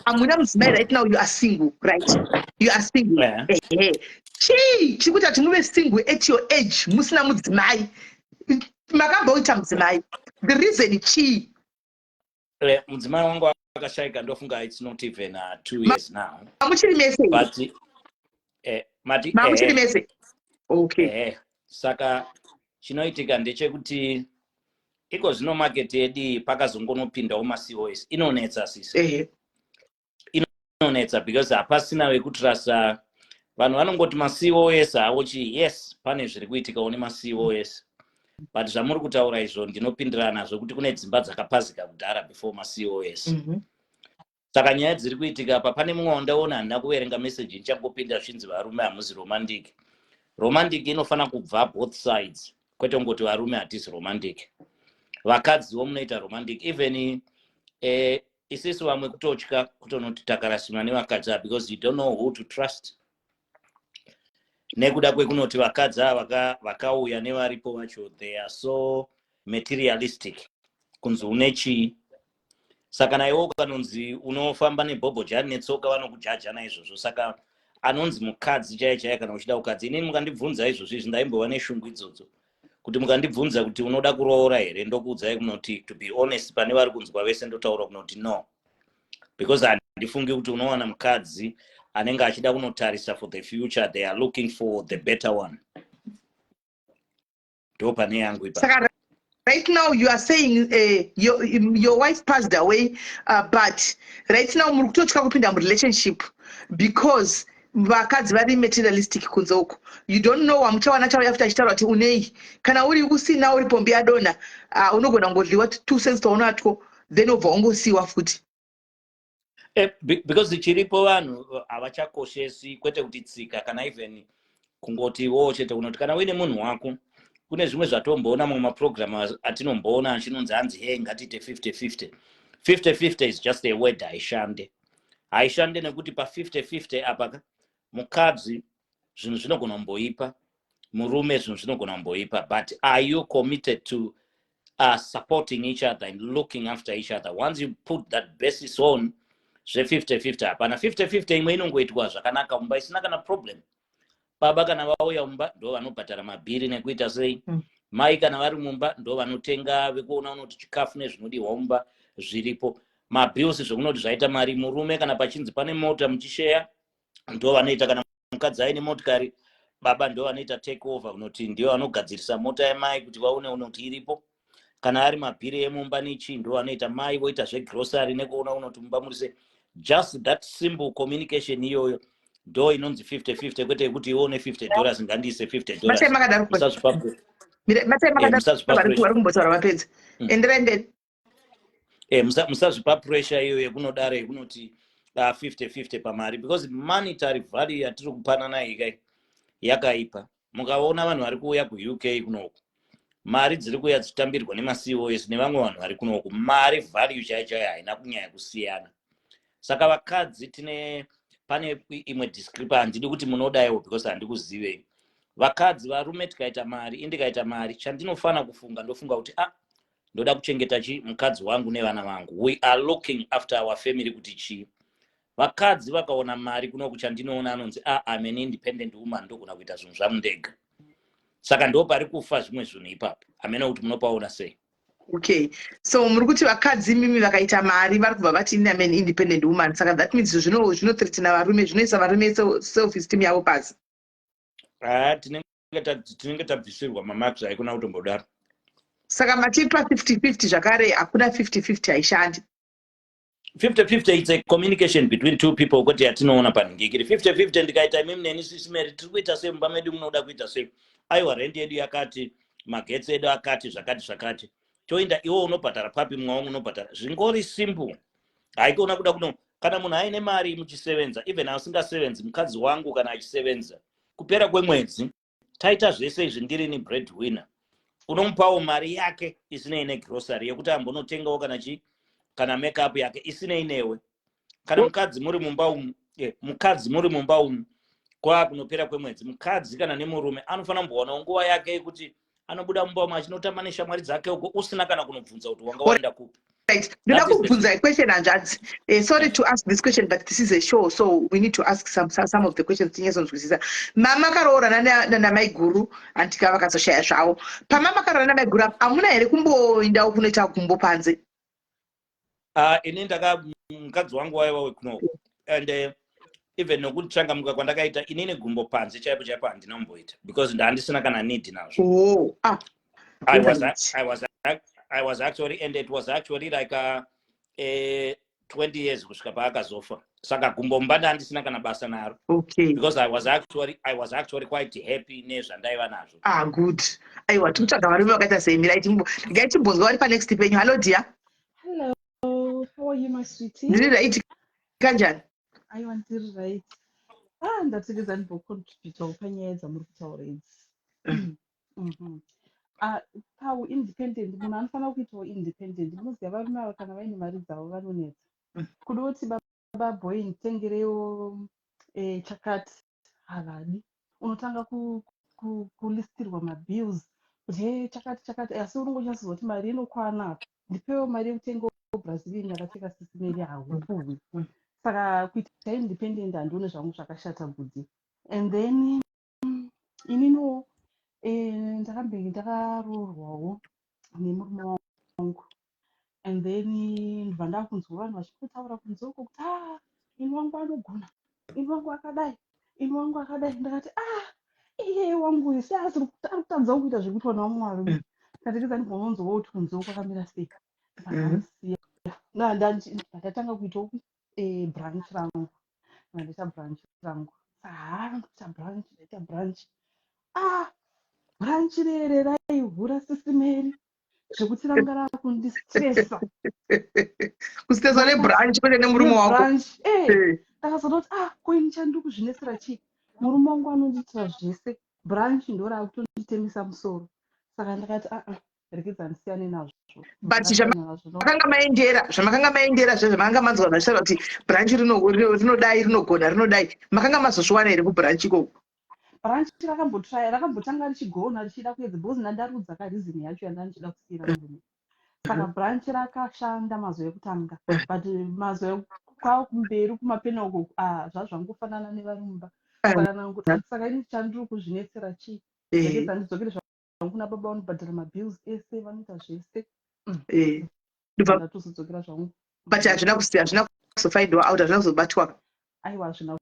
Speaker 1: Hamuna mudzimai right now, you are single, right? You are single. Ehe, chii chiri kuita kuti muve single at your age, musina mudzimai? Makamboita mudzimai, the reason chii?
Speaker 2: Mudzimai wangu akashayika, ndofunga it's not even 2 years now.
Speaker 1: Mamuchiri mese?
Speaker 2: But mati
Speaker 1: Mamuchiri mese, okay.
Speaker 2: Saka chinoitika ndechekuti iko zvino market yedu pakazongonopindawo maCOS, inonetsa, sisi. Inonetsa because hapasina vekutrasa. Vanhu vanongoti maCOS havo chi, yes, pane zviri kuitikawo nemaCOS, but zvamuri kutaura izvo ndinopindirana nazvo kuti kune dzimba dzakapazika kudhara before maCOS. Saka nyaya dziri kuitika apa, pane mumwe wandaona, handina kuverenga meseji, ndichangopinda, zvichinzi varume hamuzi romantic. Romantic inofanira kubva both sides, kwete kungoti varume hatisi romantic, vakadziwo munoita romantic. Even isisu vamwe kutotya kutonoti takarasima nevakadzi ava because you don't know who to trust, nekuda kwekunoti vakadzi ava vakauya nevaripo vacho, they are so materialistic, kunzi une chii. Saka naiwo ukanonzi unofamba nebhobhojani netsoka, vanokujaja naizvozvo. Saka anonzi mukadzi chaiye chaiye, kana uchida kukadzi, inini mukandibvunza izvozvo izvi, ndaimbova neshungu idzodzo kuti mukandibvunza kuti unoda kuroora here, ndokuudzai kunoti, to be honest, pane vari kunzwa vese, ndotaura kunoti no, because handifungi kuti unowana mukadzi anenge achida kunotarisa for the future. They are looking for the better one. Ndo pane yangu ipa.
Speaker 1: Saka right now you are saying your wife passed away, but right now muri kutotya kupinda murelationship because vakadzi vari materialistic kunze uko. You don't know wamuchawana chauya futi achitaura kuti unei. Kana uri usina, uri pombi yadonha, unogona kungodliwa 2 cents twaunatwo, then wobva wangosiyiwa futi.
Speaker 2: Because chiripo, vanhu havachakoshesi, kwete kuti tsika kana even kungotiwo chete kunoti kana uine munhu wako. Kune zvimwe zvatomboona mamwe mapurogiramu atinomboona achinonzi hanzi, "Hey, ngatiite 50-50." 50-50 is just a word, haishande, haishande, nekuti pa50-50 apa mukadzi zvinhu zvinogona kumboipa, murume zvinhu zvinogona kumboipa, but are you committed to supporting each other and looking after each other? Once you put that basis on zve50-50, hapana 50-50. Imwe inongoitwa zvakanaka mumba isina kana problem. Baba kana vauya mumba ndo vanobhadhara mabhiri nekuita sei. Mai kana vari mumba ndo vanotenga, vekuona unoti chikafu nezvinodiwa mumba zviripo, mabills, zvekunoti zvaita mari. Murume kana pachinzi pane mota muchisheya, ndo vanoita. Kana mukadzi aine motikari, baba ndo vanoita take over, kunoti ndio vanogadzirisa mota yamai kuti vaone unoti iripo. Kana ari mabhiri emumba nechii, ndo vanoita. Mai voita zvegrosary nekuona unoti mumba muri sei. Just that simple communication iyoyo ndo inonzi 50-50, kwete yekuti iwe $50, ngandiise $50.
Speaker 1: Matai makadaro.
Speaker 2: Musazvipa
Speaker 1: Matai makadaro.
Speaker 2: Musazvipa
Speaker 1: Vari
Speaker 2: pressure.
Speaker 1: vari kumbotaura vapedza. Enderai mberi.
Speaker 2: Musazvipa pressure iyo yekunodaro, yekunoti 50-50 pamari, because monetary value yatiri kupanana iyi kai yakaipa. Mukaona vanhu vari kuuya kuUK kunoku, mari dziri kuuya dzichitambirwa nemaCOS nevamwe vanhu vari kunoku, mari value chaiyo chaiyo haina kunyanya kusiyana. Saka vakadzi tine, pane imwe discrepancy. Handidi kuti munodaiwo because handikuzivei vakadzi. Varume tikaita mari, indikaita mari, chandinofanira kufunga, ndofunga kuti, ah, ndoda kuchengeta chi mukadzi wangu nevana vangu. We are looking after our family kuti chii. Vakadzi vakaona mari kunoku, chandinoona anonzi, "Ah, I'm an independent woman, ndogona kuita zvinhu zvangu ndega." Saka ndo pari kufa zvimwe zvinhu ipapo. Hamena kuti munopaona sei.
Speaker 1: Okay, so muri kuti vakadzi mimi vakaita mari vari kubva vati, "I'm an independent woman." Saka that means zvinothreatena varume, zvinoisa varume self esteem yavo pasi.
Speaker 2: Haa, tinenge tabvisirwa mamarks, haikona kutombodaro.
Speaker 1: Saka matipa 50-50 zvakare, hakuna 50-50, haishandi.
Speaker 2: 50-50, it's a communication between two people, kwete yatinoona panhingikiri. 50-50, ndikaita imimi neni, Sisi Mary, tiri kuita sei mumba medu? Munoda kuita sei? Aiwa, rendi yedu yakati, magetsi edu akati, zvakati zvakati, toenda, iwo unobhadhara papi, mumwe wangu unobhadhara. Zvingori simple, haikona kuda kuno. Kana munhu aine mari muchisevenza, even asingasevenzi, mukadzi wangu kana achisevenza, kupera kwemwedzi taita zvese izvi, ndirini bread winner. Unomupawo mari yake isinei negrocery, yekuti ambonotengawo kana chi kana makeup yake isinei newe. Kana mukadzi muri mumba umu, mukadzi muri mumba umu, kwakunopera kwemwedzi, mukadzi kana nemurume anofanira kumbowanawo nguva yake yekuti anobuda mumba umu achinotamba neshamwari dzake uko, usina kana kunobvunza kuti wanga waenda kupi.
Speaker 1: Right. Ndoda kubvunza a question, hanzvadzi. Sorry to ask this question, but this is a show, so we need to ask some of the questions tinyatsonzwisisa. Mama karoorana namaiguru, andika vakazoshaya zvavo. Pamama karoorana namaiguru, hamuna here kumboendawo kunoita gumbo panze?
Speaker 2: Ini ndaka mukadzi wangu waiva wekunoko and even nokuchangamuka kwandakaita inini, gumbo panze chaipo chaipo handina kumboita because ndandisina kana need nazvo.
Speaker 1: Oh. Ah.
Speaker 2: I was actually, and it was actually like a 20 years kusvika paakazofa, saka gumbo mumba ndandisina kana basa naro because I was actually quite happy nezvandaiva nazvo.
Speaker 1: Ah, good. Aiwa, tikutsvaga varume vakaita sei. Right, ngaitimbonzwa vari panext penyu. Hello, dear.
Speaker 3: Hello, how are you, my sweetie?
Speaker 1: Ndiri right, kanjani?
Speaker 3: Aiwa, ndiri right. Ah, ndategedza ndimbocontributawo panyaya dzamuri kutaura idzi. Ah, pau independent, munhu anofanira kuitawo independent. Munoziva varume ava kana vaine mari dzavo vanonetsa. Kuda kuti baba boy nditengerewo chakati, havadi. Unotanga kulistirwa mabills kuti he, chakati chakati, asi unongonyatsoziva kuti mari inokwana apa. Ndipewo mari yekutengawo Brazilian yakapfeka sisimeri, haupuwi. Saka kuita independent handione zvangu zvakashata bhudhi. And then ininiwo ndakambenge ndakaroorwawo nemurume wangu and then ndibva ndakunzwa vanhu vachingotaura kunze uko kuti, "Ah, ini wangu anogona, ini wangu akadai, ini wangu akadai." Ndakati, "Ah, iye wangu uyu sei asiri ari kutadzawo kuita zvekuitwa nevamwe varume?" Katekeza ndibvononzwawo kuti kunze uko kwakamira sei. Ndakamusiya, ndatanga kuitawo brunch rangu, ndaita brunch rangu. Saka ndaita brunch, ndaita brunch. Ah, brunch rere raihura, sisimeri, zvekuti ranga rakundistressa.
Speaker 1: Kustresswa nebrunch kwete nemurume wako.
Speaker 3: Nebrunch, eh. Ndakazoda kuti, "Ah, ko ini chandiri kuzvinesera chii? Murume wangu anondiitira zvese, brunch ndo rakutonditemesa musoro." Saka ndakati, "Aa, regedza ndisiyane nazvo."
Speaker 1: But
Speaker 3: Ndasiyana nazvo.
Speaker 1: Zvamakanga maendera zve zvamakanga manzwa vachitaura kuti brunch rinodai, rinogona, rinodai, makanga mazozviwana here kubrunch ikoko?
Speaker 3: Brunch rakambotraya, rakambotanga richigona, richida kuedza, because ndandarudza kareason yacho yanda ndichida kusiyira murume. Saka brunch rakashanda mazuva ekutanga, but mazuva kwava kumberi kumapena uko, ah, zvazvangofanana nevarumba. Saka saka ini chandiri kuzvinetsera chii? Regedza ndidzokere zvangu kuna baba, vanobhadhara mabills ese, vanoita zvese. Ndatozodzokera zvangu.
Speaker 1: But hazvina kusiya, hazvina kuzofindwa out, hazvina kuzobatwa?
Speaker 3: Aiwa, hazvina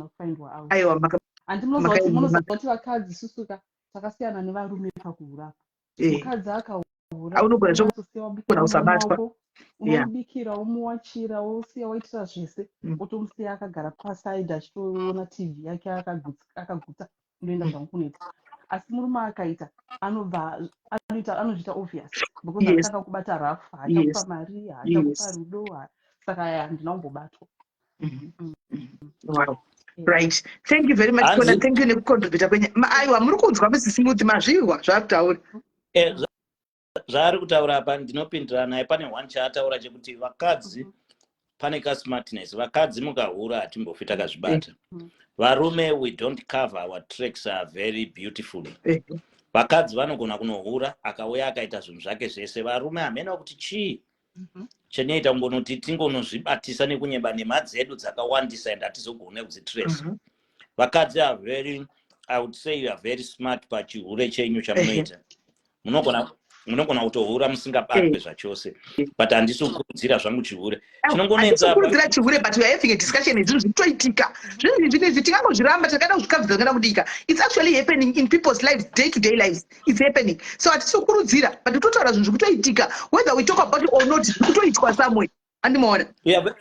Speaker 3: kufindwa out.
Speaker 1: Aiwa,
Speaker 3: Handi munoziva kuti vakadzi susuka takasiyana nevarume pakuhura. Mukadzi akahura,
Speaker 1: Unogona
Speaker 3: unotosiya wabikira
Speaker 1: kugona kusabatwa.
Speaker 3: murume wako, unomubikira, womuwachira, wosiya waitira zvese, wotomusiya akagara paside achitoona TV yake akaguta, ndoenda zvangu kunoita. Asi murume akaita, anobva anoita, anozviita obvious because anotanga kubata rafu, haachakupa mari, haachakupa rudo. Saka handina kumbobatwa.
Speaker 1: Wow. Right, thank you very much. Kona, thank you nekucontributa kwenye. Aiwa, muri kunzwa Mrs Smooth, mazviwa zvaakutaura.
Speaker 2: Zvaari kutaura apa ndinopindira naye. Pane one chaataura chekuti vakadzi pane kasmartness. Vakadzi mukahura hatimbofi takazvibata. Varume, we don't cover our tracks are very beautifully. Vakadzi vanogona kunohura, akauya akaita zvinhu zvake zvese. Varume hamena kuti chii chinoita kungonoti tingonozvibatisa nekunyeba nhema dzedu dzakawandisa and hatizogone kudzitrace. Vakadzi are very, I would say you are very smart pachihure chenyu chamunoita. Munogona kutohura musingabatwe zvachose, but handisi kukurudzira zvangu chihure. Chinongonetsa
Speaker 1: Handisi chihure, but we are having a discussion yezvinhu zviri kutoitika. Zvinhu izvi izvi tingangozviramba, takada kuzvikabvisa, kana kudika, it's actually happening in people's lives, day to day lives it's happening. So hatisi kukurudzira, but totaura zvinhu zviri kutoitika. Whether we talk about it or not, zviri kutoitwa somewhere, andimaona?
Speaker 2: Yeah, but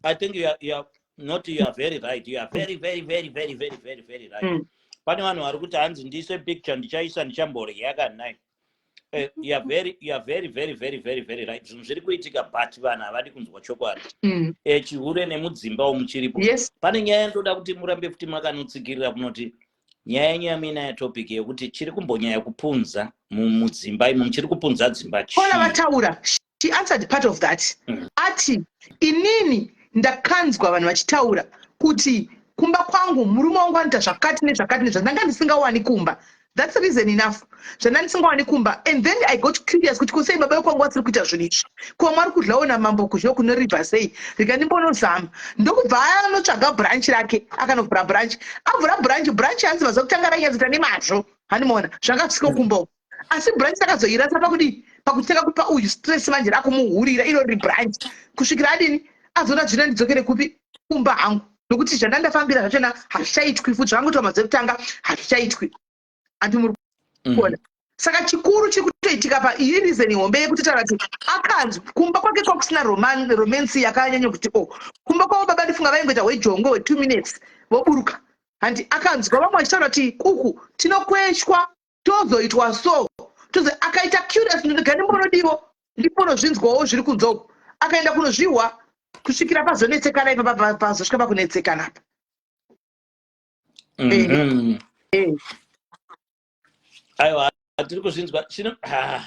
Speaker 2: I think you are not, you are very right. You are very, very, very, very, very, very, very right. Pane vanhu vari kuti hanzi ndiise picture, ndichaisa, ndichamborya kanai. You are very, very, very, very, very right. Zvinhu zviri kuitika, but vanhu havadi kunzwa chokwadi. Chihure nemudzimba umu chiripo. Pane nyaya yandoda kuti murambe futi makanotsikirira kunoti Nyaya yenyu yamuinayo topic yekuti chiri kumbonyanya kupunza mudzimba imomo, chiri kupunza dzimba chii?
Speaker 1: Ona vataura, she answered part of that. Ati inini ndakanzwa vanhu vachitaura kuti kumba kwangu murume wangu anoita zvakati nezvakati nezvakati, ndanga ndisingawani kumba. That's reason enough zvanda ndisingawani kumba. And then I got curious kuti kusei baba vekwangu vasiri kuita zvinhu izvi, ko mwari kudlawo namambo kuzho kunoriva sei, rega ndimbonozama. Ndokubva anotsvaga branch rake, akanovhura branch, avhura branch, branch hanzi mazuva kutanga rainyatsoita nemazvo, handimaona zvanga zvisiko kumba uku. Asi branch takazoirasa pakudii, pakutanga kupa uyu stress manje rakumuhurira iro riri branch kusvikira adini azoona zvino ndidzokere kupi, kumba hangu, nokuti zvandandafambira zvachona hazvichaitwi futi, zvakangoitwa mazuva ekutanga hazvichaitwi, andi muri kuona? Saka chikuru chiri kutoitika pa iyi reason hombe yekutotaura kuti akanzwa kumba kwake kwakusina romance yakanyanya kuti o kumba kwavo baba ndifunga vaingoita hwejongo hwe2 minutes voburuka. Handi akanzwa vamwe vachitaura kuti kuku tinokweshwa, tozoitwa so, tozo akaita curious, ndinoga ndimbonodiwo, ndimbonozvinzwawo zviri kunze uku. Akaenda kunozvihwa kusvikira pazonetsekana ipapa, pazosvika pakunetsekana apa.
Speaker 2: Aiwa, tiri kuzvinzwa chino ah,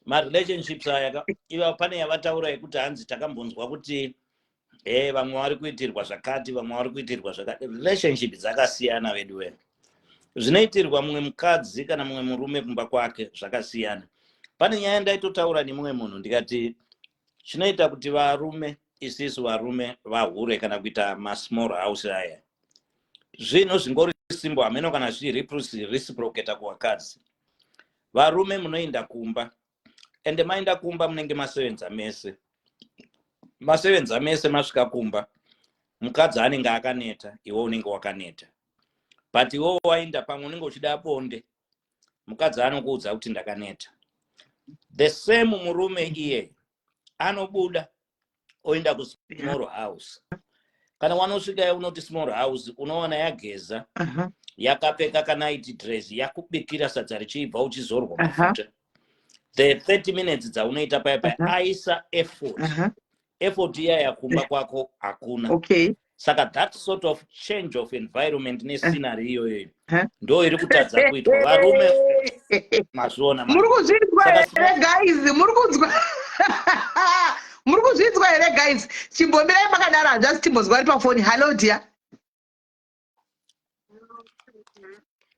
Speaker 2: marelationships aya iva pane yavataura yekuti hanzi takambonzwa kuti vamwe vari kuitirwa zvakati, vamwe vari kuitirwa zvakati. Relationship dzakasiyana vedu wena. Zvinoitirwa mumwe mukadzi kana mumwe murume kumba kwake zvakasiyana. Pane nyaya ndaitotaura nemumwe munhu ndikati chinoita kuti varume, isisu varume, vahure kana kuita masmall house aya, zvinhu zvingori simbo, hameno kana zvichireciprocata kuvakadzi. Varume munoenda kumba, ende maenda kumba munenge masevenza mese, masevenza mese. Masvika kumba, mukadzi anenge akaneta, iwe unenge wakaneta, but iwewo waenda pamwe unenge uchida bonde, mukadzi anokuudza kuti ndakaneta. The same murume iye anobuda oenda kusmall house. Kana wanosvika unoti small house, unowana yageza, yakapfeka kanight dress, yakubikira sadza richibva, uchizorwa mafuta. The 30 minutes dzaunoita paya paya, aisa effort. Effort iyaya kumba kwako hakuna. Saka that sort of change of environment nescenery iyoyo ndo iri kutadza kuitwa varume, mazviona?
Speaker 1: Muri kuzvinzwa here guys? Muri kunzwa, muri kuzvinzwa here guys? Chimbomirai makadaro, hanzvasi, timbonzwa ri pafoni. Hallo dear,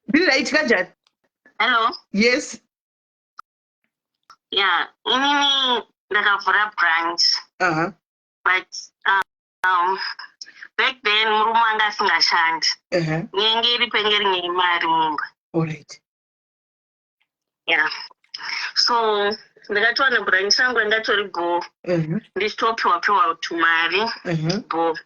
Speaker 1: ndiri right kanjani?
Speaker 4: Hello.
Speaker 1: Yes.
Speaker 4: Yeah, inini ndakavhura branch. But back then murume anga asingashandi. Nyenge iri penge rinye mari mumba. Yeah. So ndakatowana branch rangu rangatori bho. Ndichitopiwa piwa tumari bho.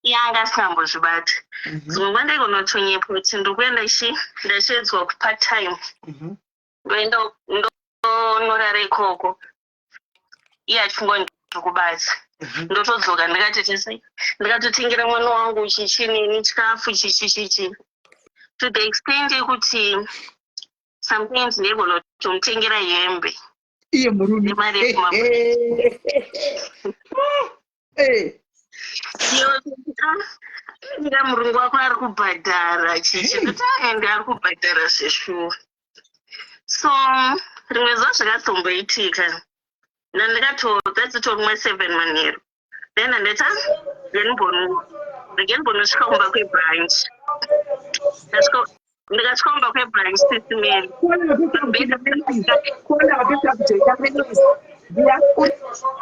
Speaker 4: Iye anga asingambozvibati. Dzimwe nguva ndaigonotonyepa kuti ndiri kuenda chi ndashedzwa kupart time. Ndoenda ndonorara ikoko. Iye achingoni kubasa. Ndotodzoka ndikatoita sei, ndikatotengera mwana wangu chichinini chikafu chichi chichi, to the extent yekuti sometimes ndaigona kutomutengera hembe
Speaker 1: Iye murume?
Speaker 4: Nemari yekuma. Iyo ndika murungu wako ari kubhadhara chichi, kuti aende ari kubhadhara zveshuwa. So rimwe zuva zvakatomboitika, ndandikatodzitori mwe 7 manheru, then andati rege ndimbonosvika kumba kwebranch. Ndikasvika kumba kwebranch, Sisi Mary,
Speaker 1: Kuona wapedza kujoina noise dear,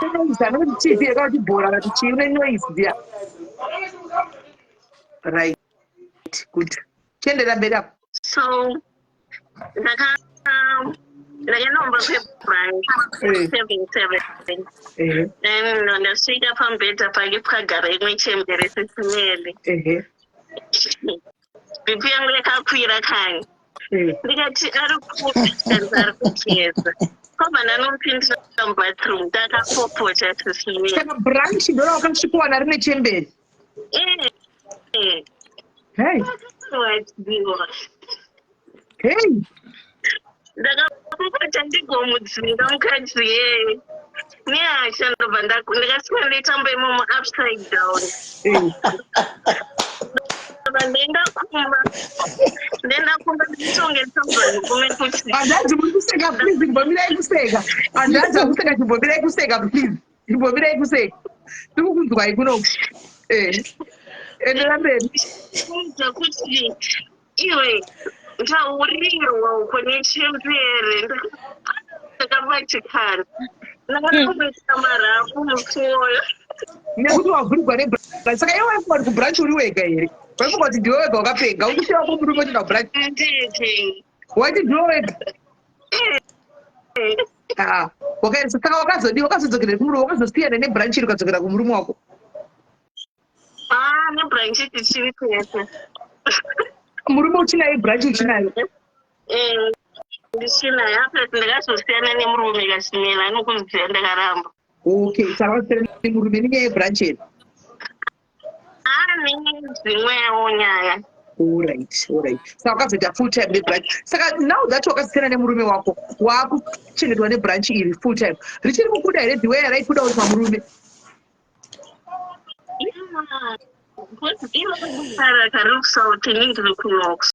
Speaker 1: une noise, anoti TV yakati bhora kati chii, une noise dear. Right, good, chiendera mberi apo.
Speaker 4: So ndakaenda kumba kwebranch 7 7. Then ndasvika pamubhedha pake pakagara imwe chembere, Sisi Mary. BP yangu yakakwira kani. Ndikati ari kupi? Kanzi ari kugeza. Kwabva ndanopindira mubathroom, ndakapopota, Sisi Mary.
Speaker 1: Saka branch ndora wakasvikowana rine chemberi?
Speaker 4: Eh.
Speaker 1: Hey.
Speaker 4: Wadziwa.
Speaker 1: Hey.
Speaker 4: Ndakapopota ndigomudzinga mukadzi yeye nehasha, ndobva ndikasvika ndaitamba imomo upside down. Ndobva Ndaenda kumba, ndaenda kumba ndichitonge ndichobva kuti
Speaker 1: Hanzvadzi, muri kuseka, please chimbomirai kuseka. Hanzvadzi akuseka, chimbomirai kuseka, please. Chimbomirai kuseka. Tiri kukunzwai kunoku. Endera mberi.
Speaker 4: Kuudza kuti iwe, ndaurirwa uko nechembere, ndakabatikana, ndakakuita marafu musi uwoyo.
Speaker 1: Nekuti wavhurigwa nebranch. Saka iwe waifunga kuti kubranch uri wega here? Waifunga kuti ndiwe wega wakapenga, ukusiya wako murume uchienda kubranch?
Speaker 4: Ndete.
Speaker 1: Waiti ndiwe wega? Ah, saka wakazodi, wakazodzokera kumurume, wakazosiyana nebranch iri, ukadzokera kumurume wako?
Speaker 4: Ah, nebranch tichiri tese.
Speaker 1: Murume uchinaye, branch uchinayo?
Speaker 4: Eh, ndichinaye apa. Ndakazosiyana nemurume kasimela anokuziva, ndakaramba.
Speaker 1: Okay, saka wakasiyana nemurume nenyaya yebranch here?
Speaker 4: Ah, nedzimwewo nyaya.
Speaker 1: Alright. Saka wakazoita full time nebranch. Saka now that wakasiyana nemurume wako, waakuchengetwa nebranch iri full time, richiri kukuda here the way raikuda uri pamurume?
Speaker 4: Iro kari kuSouth, ini ndiri kuNox.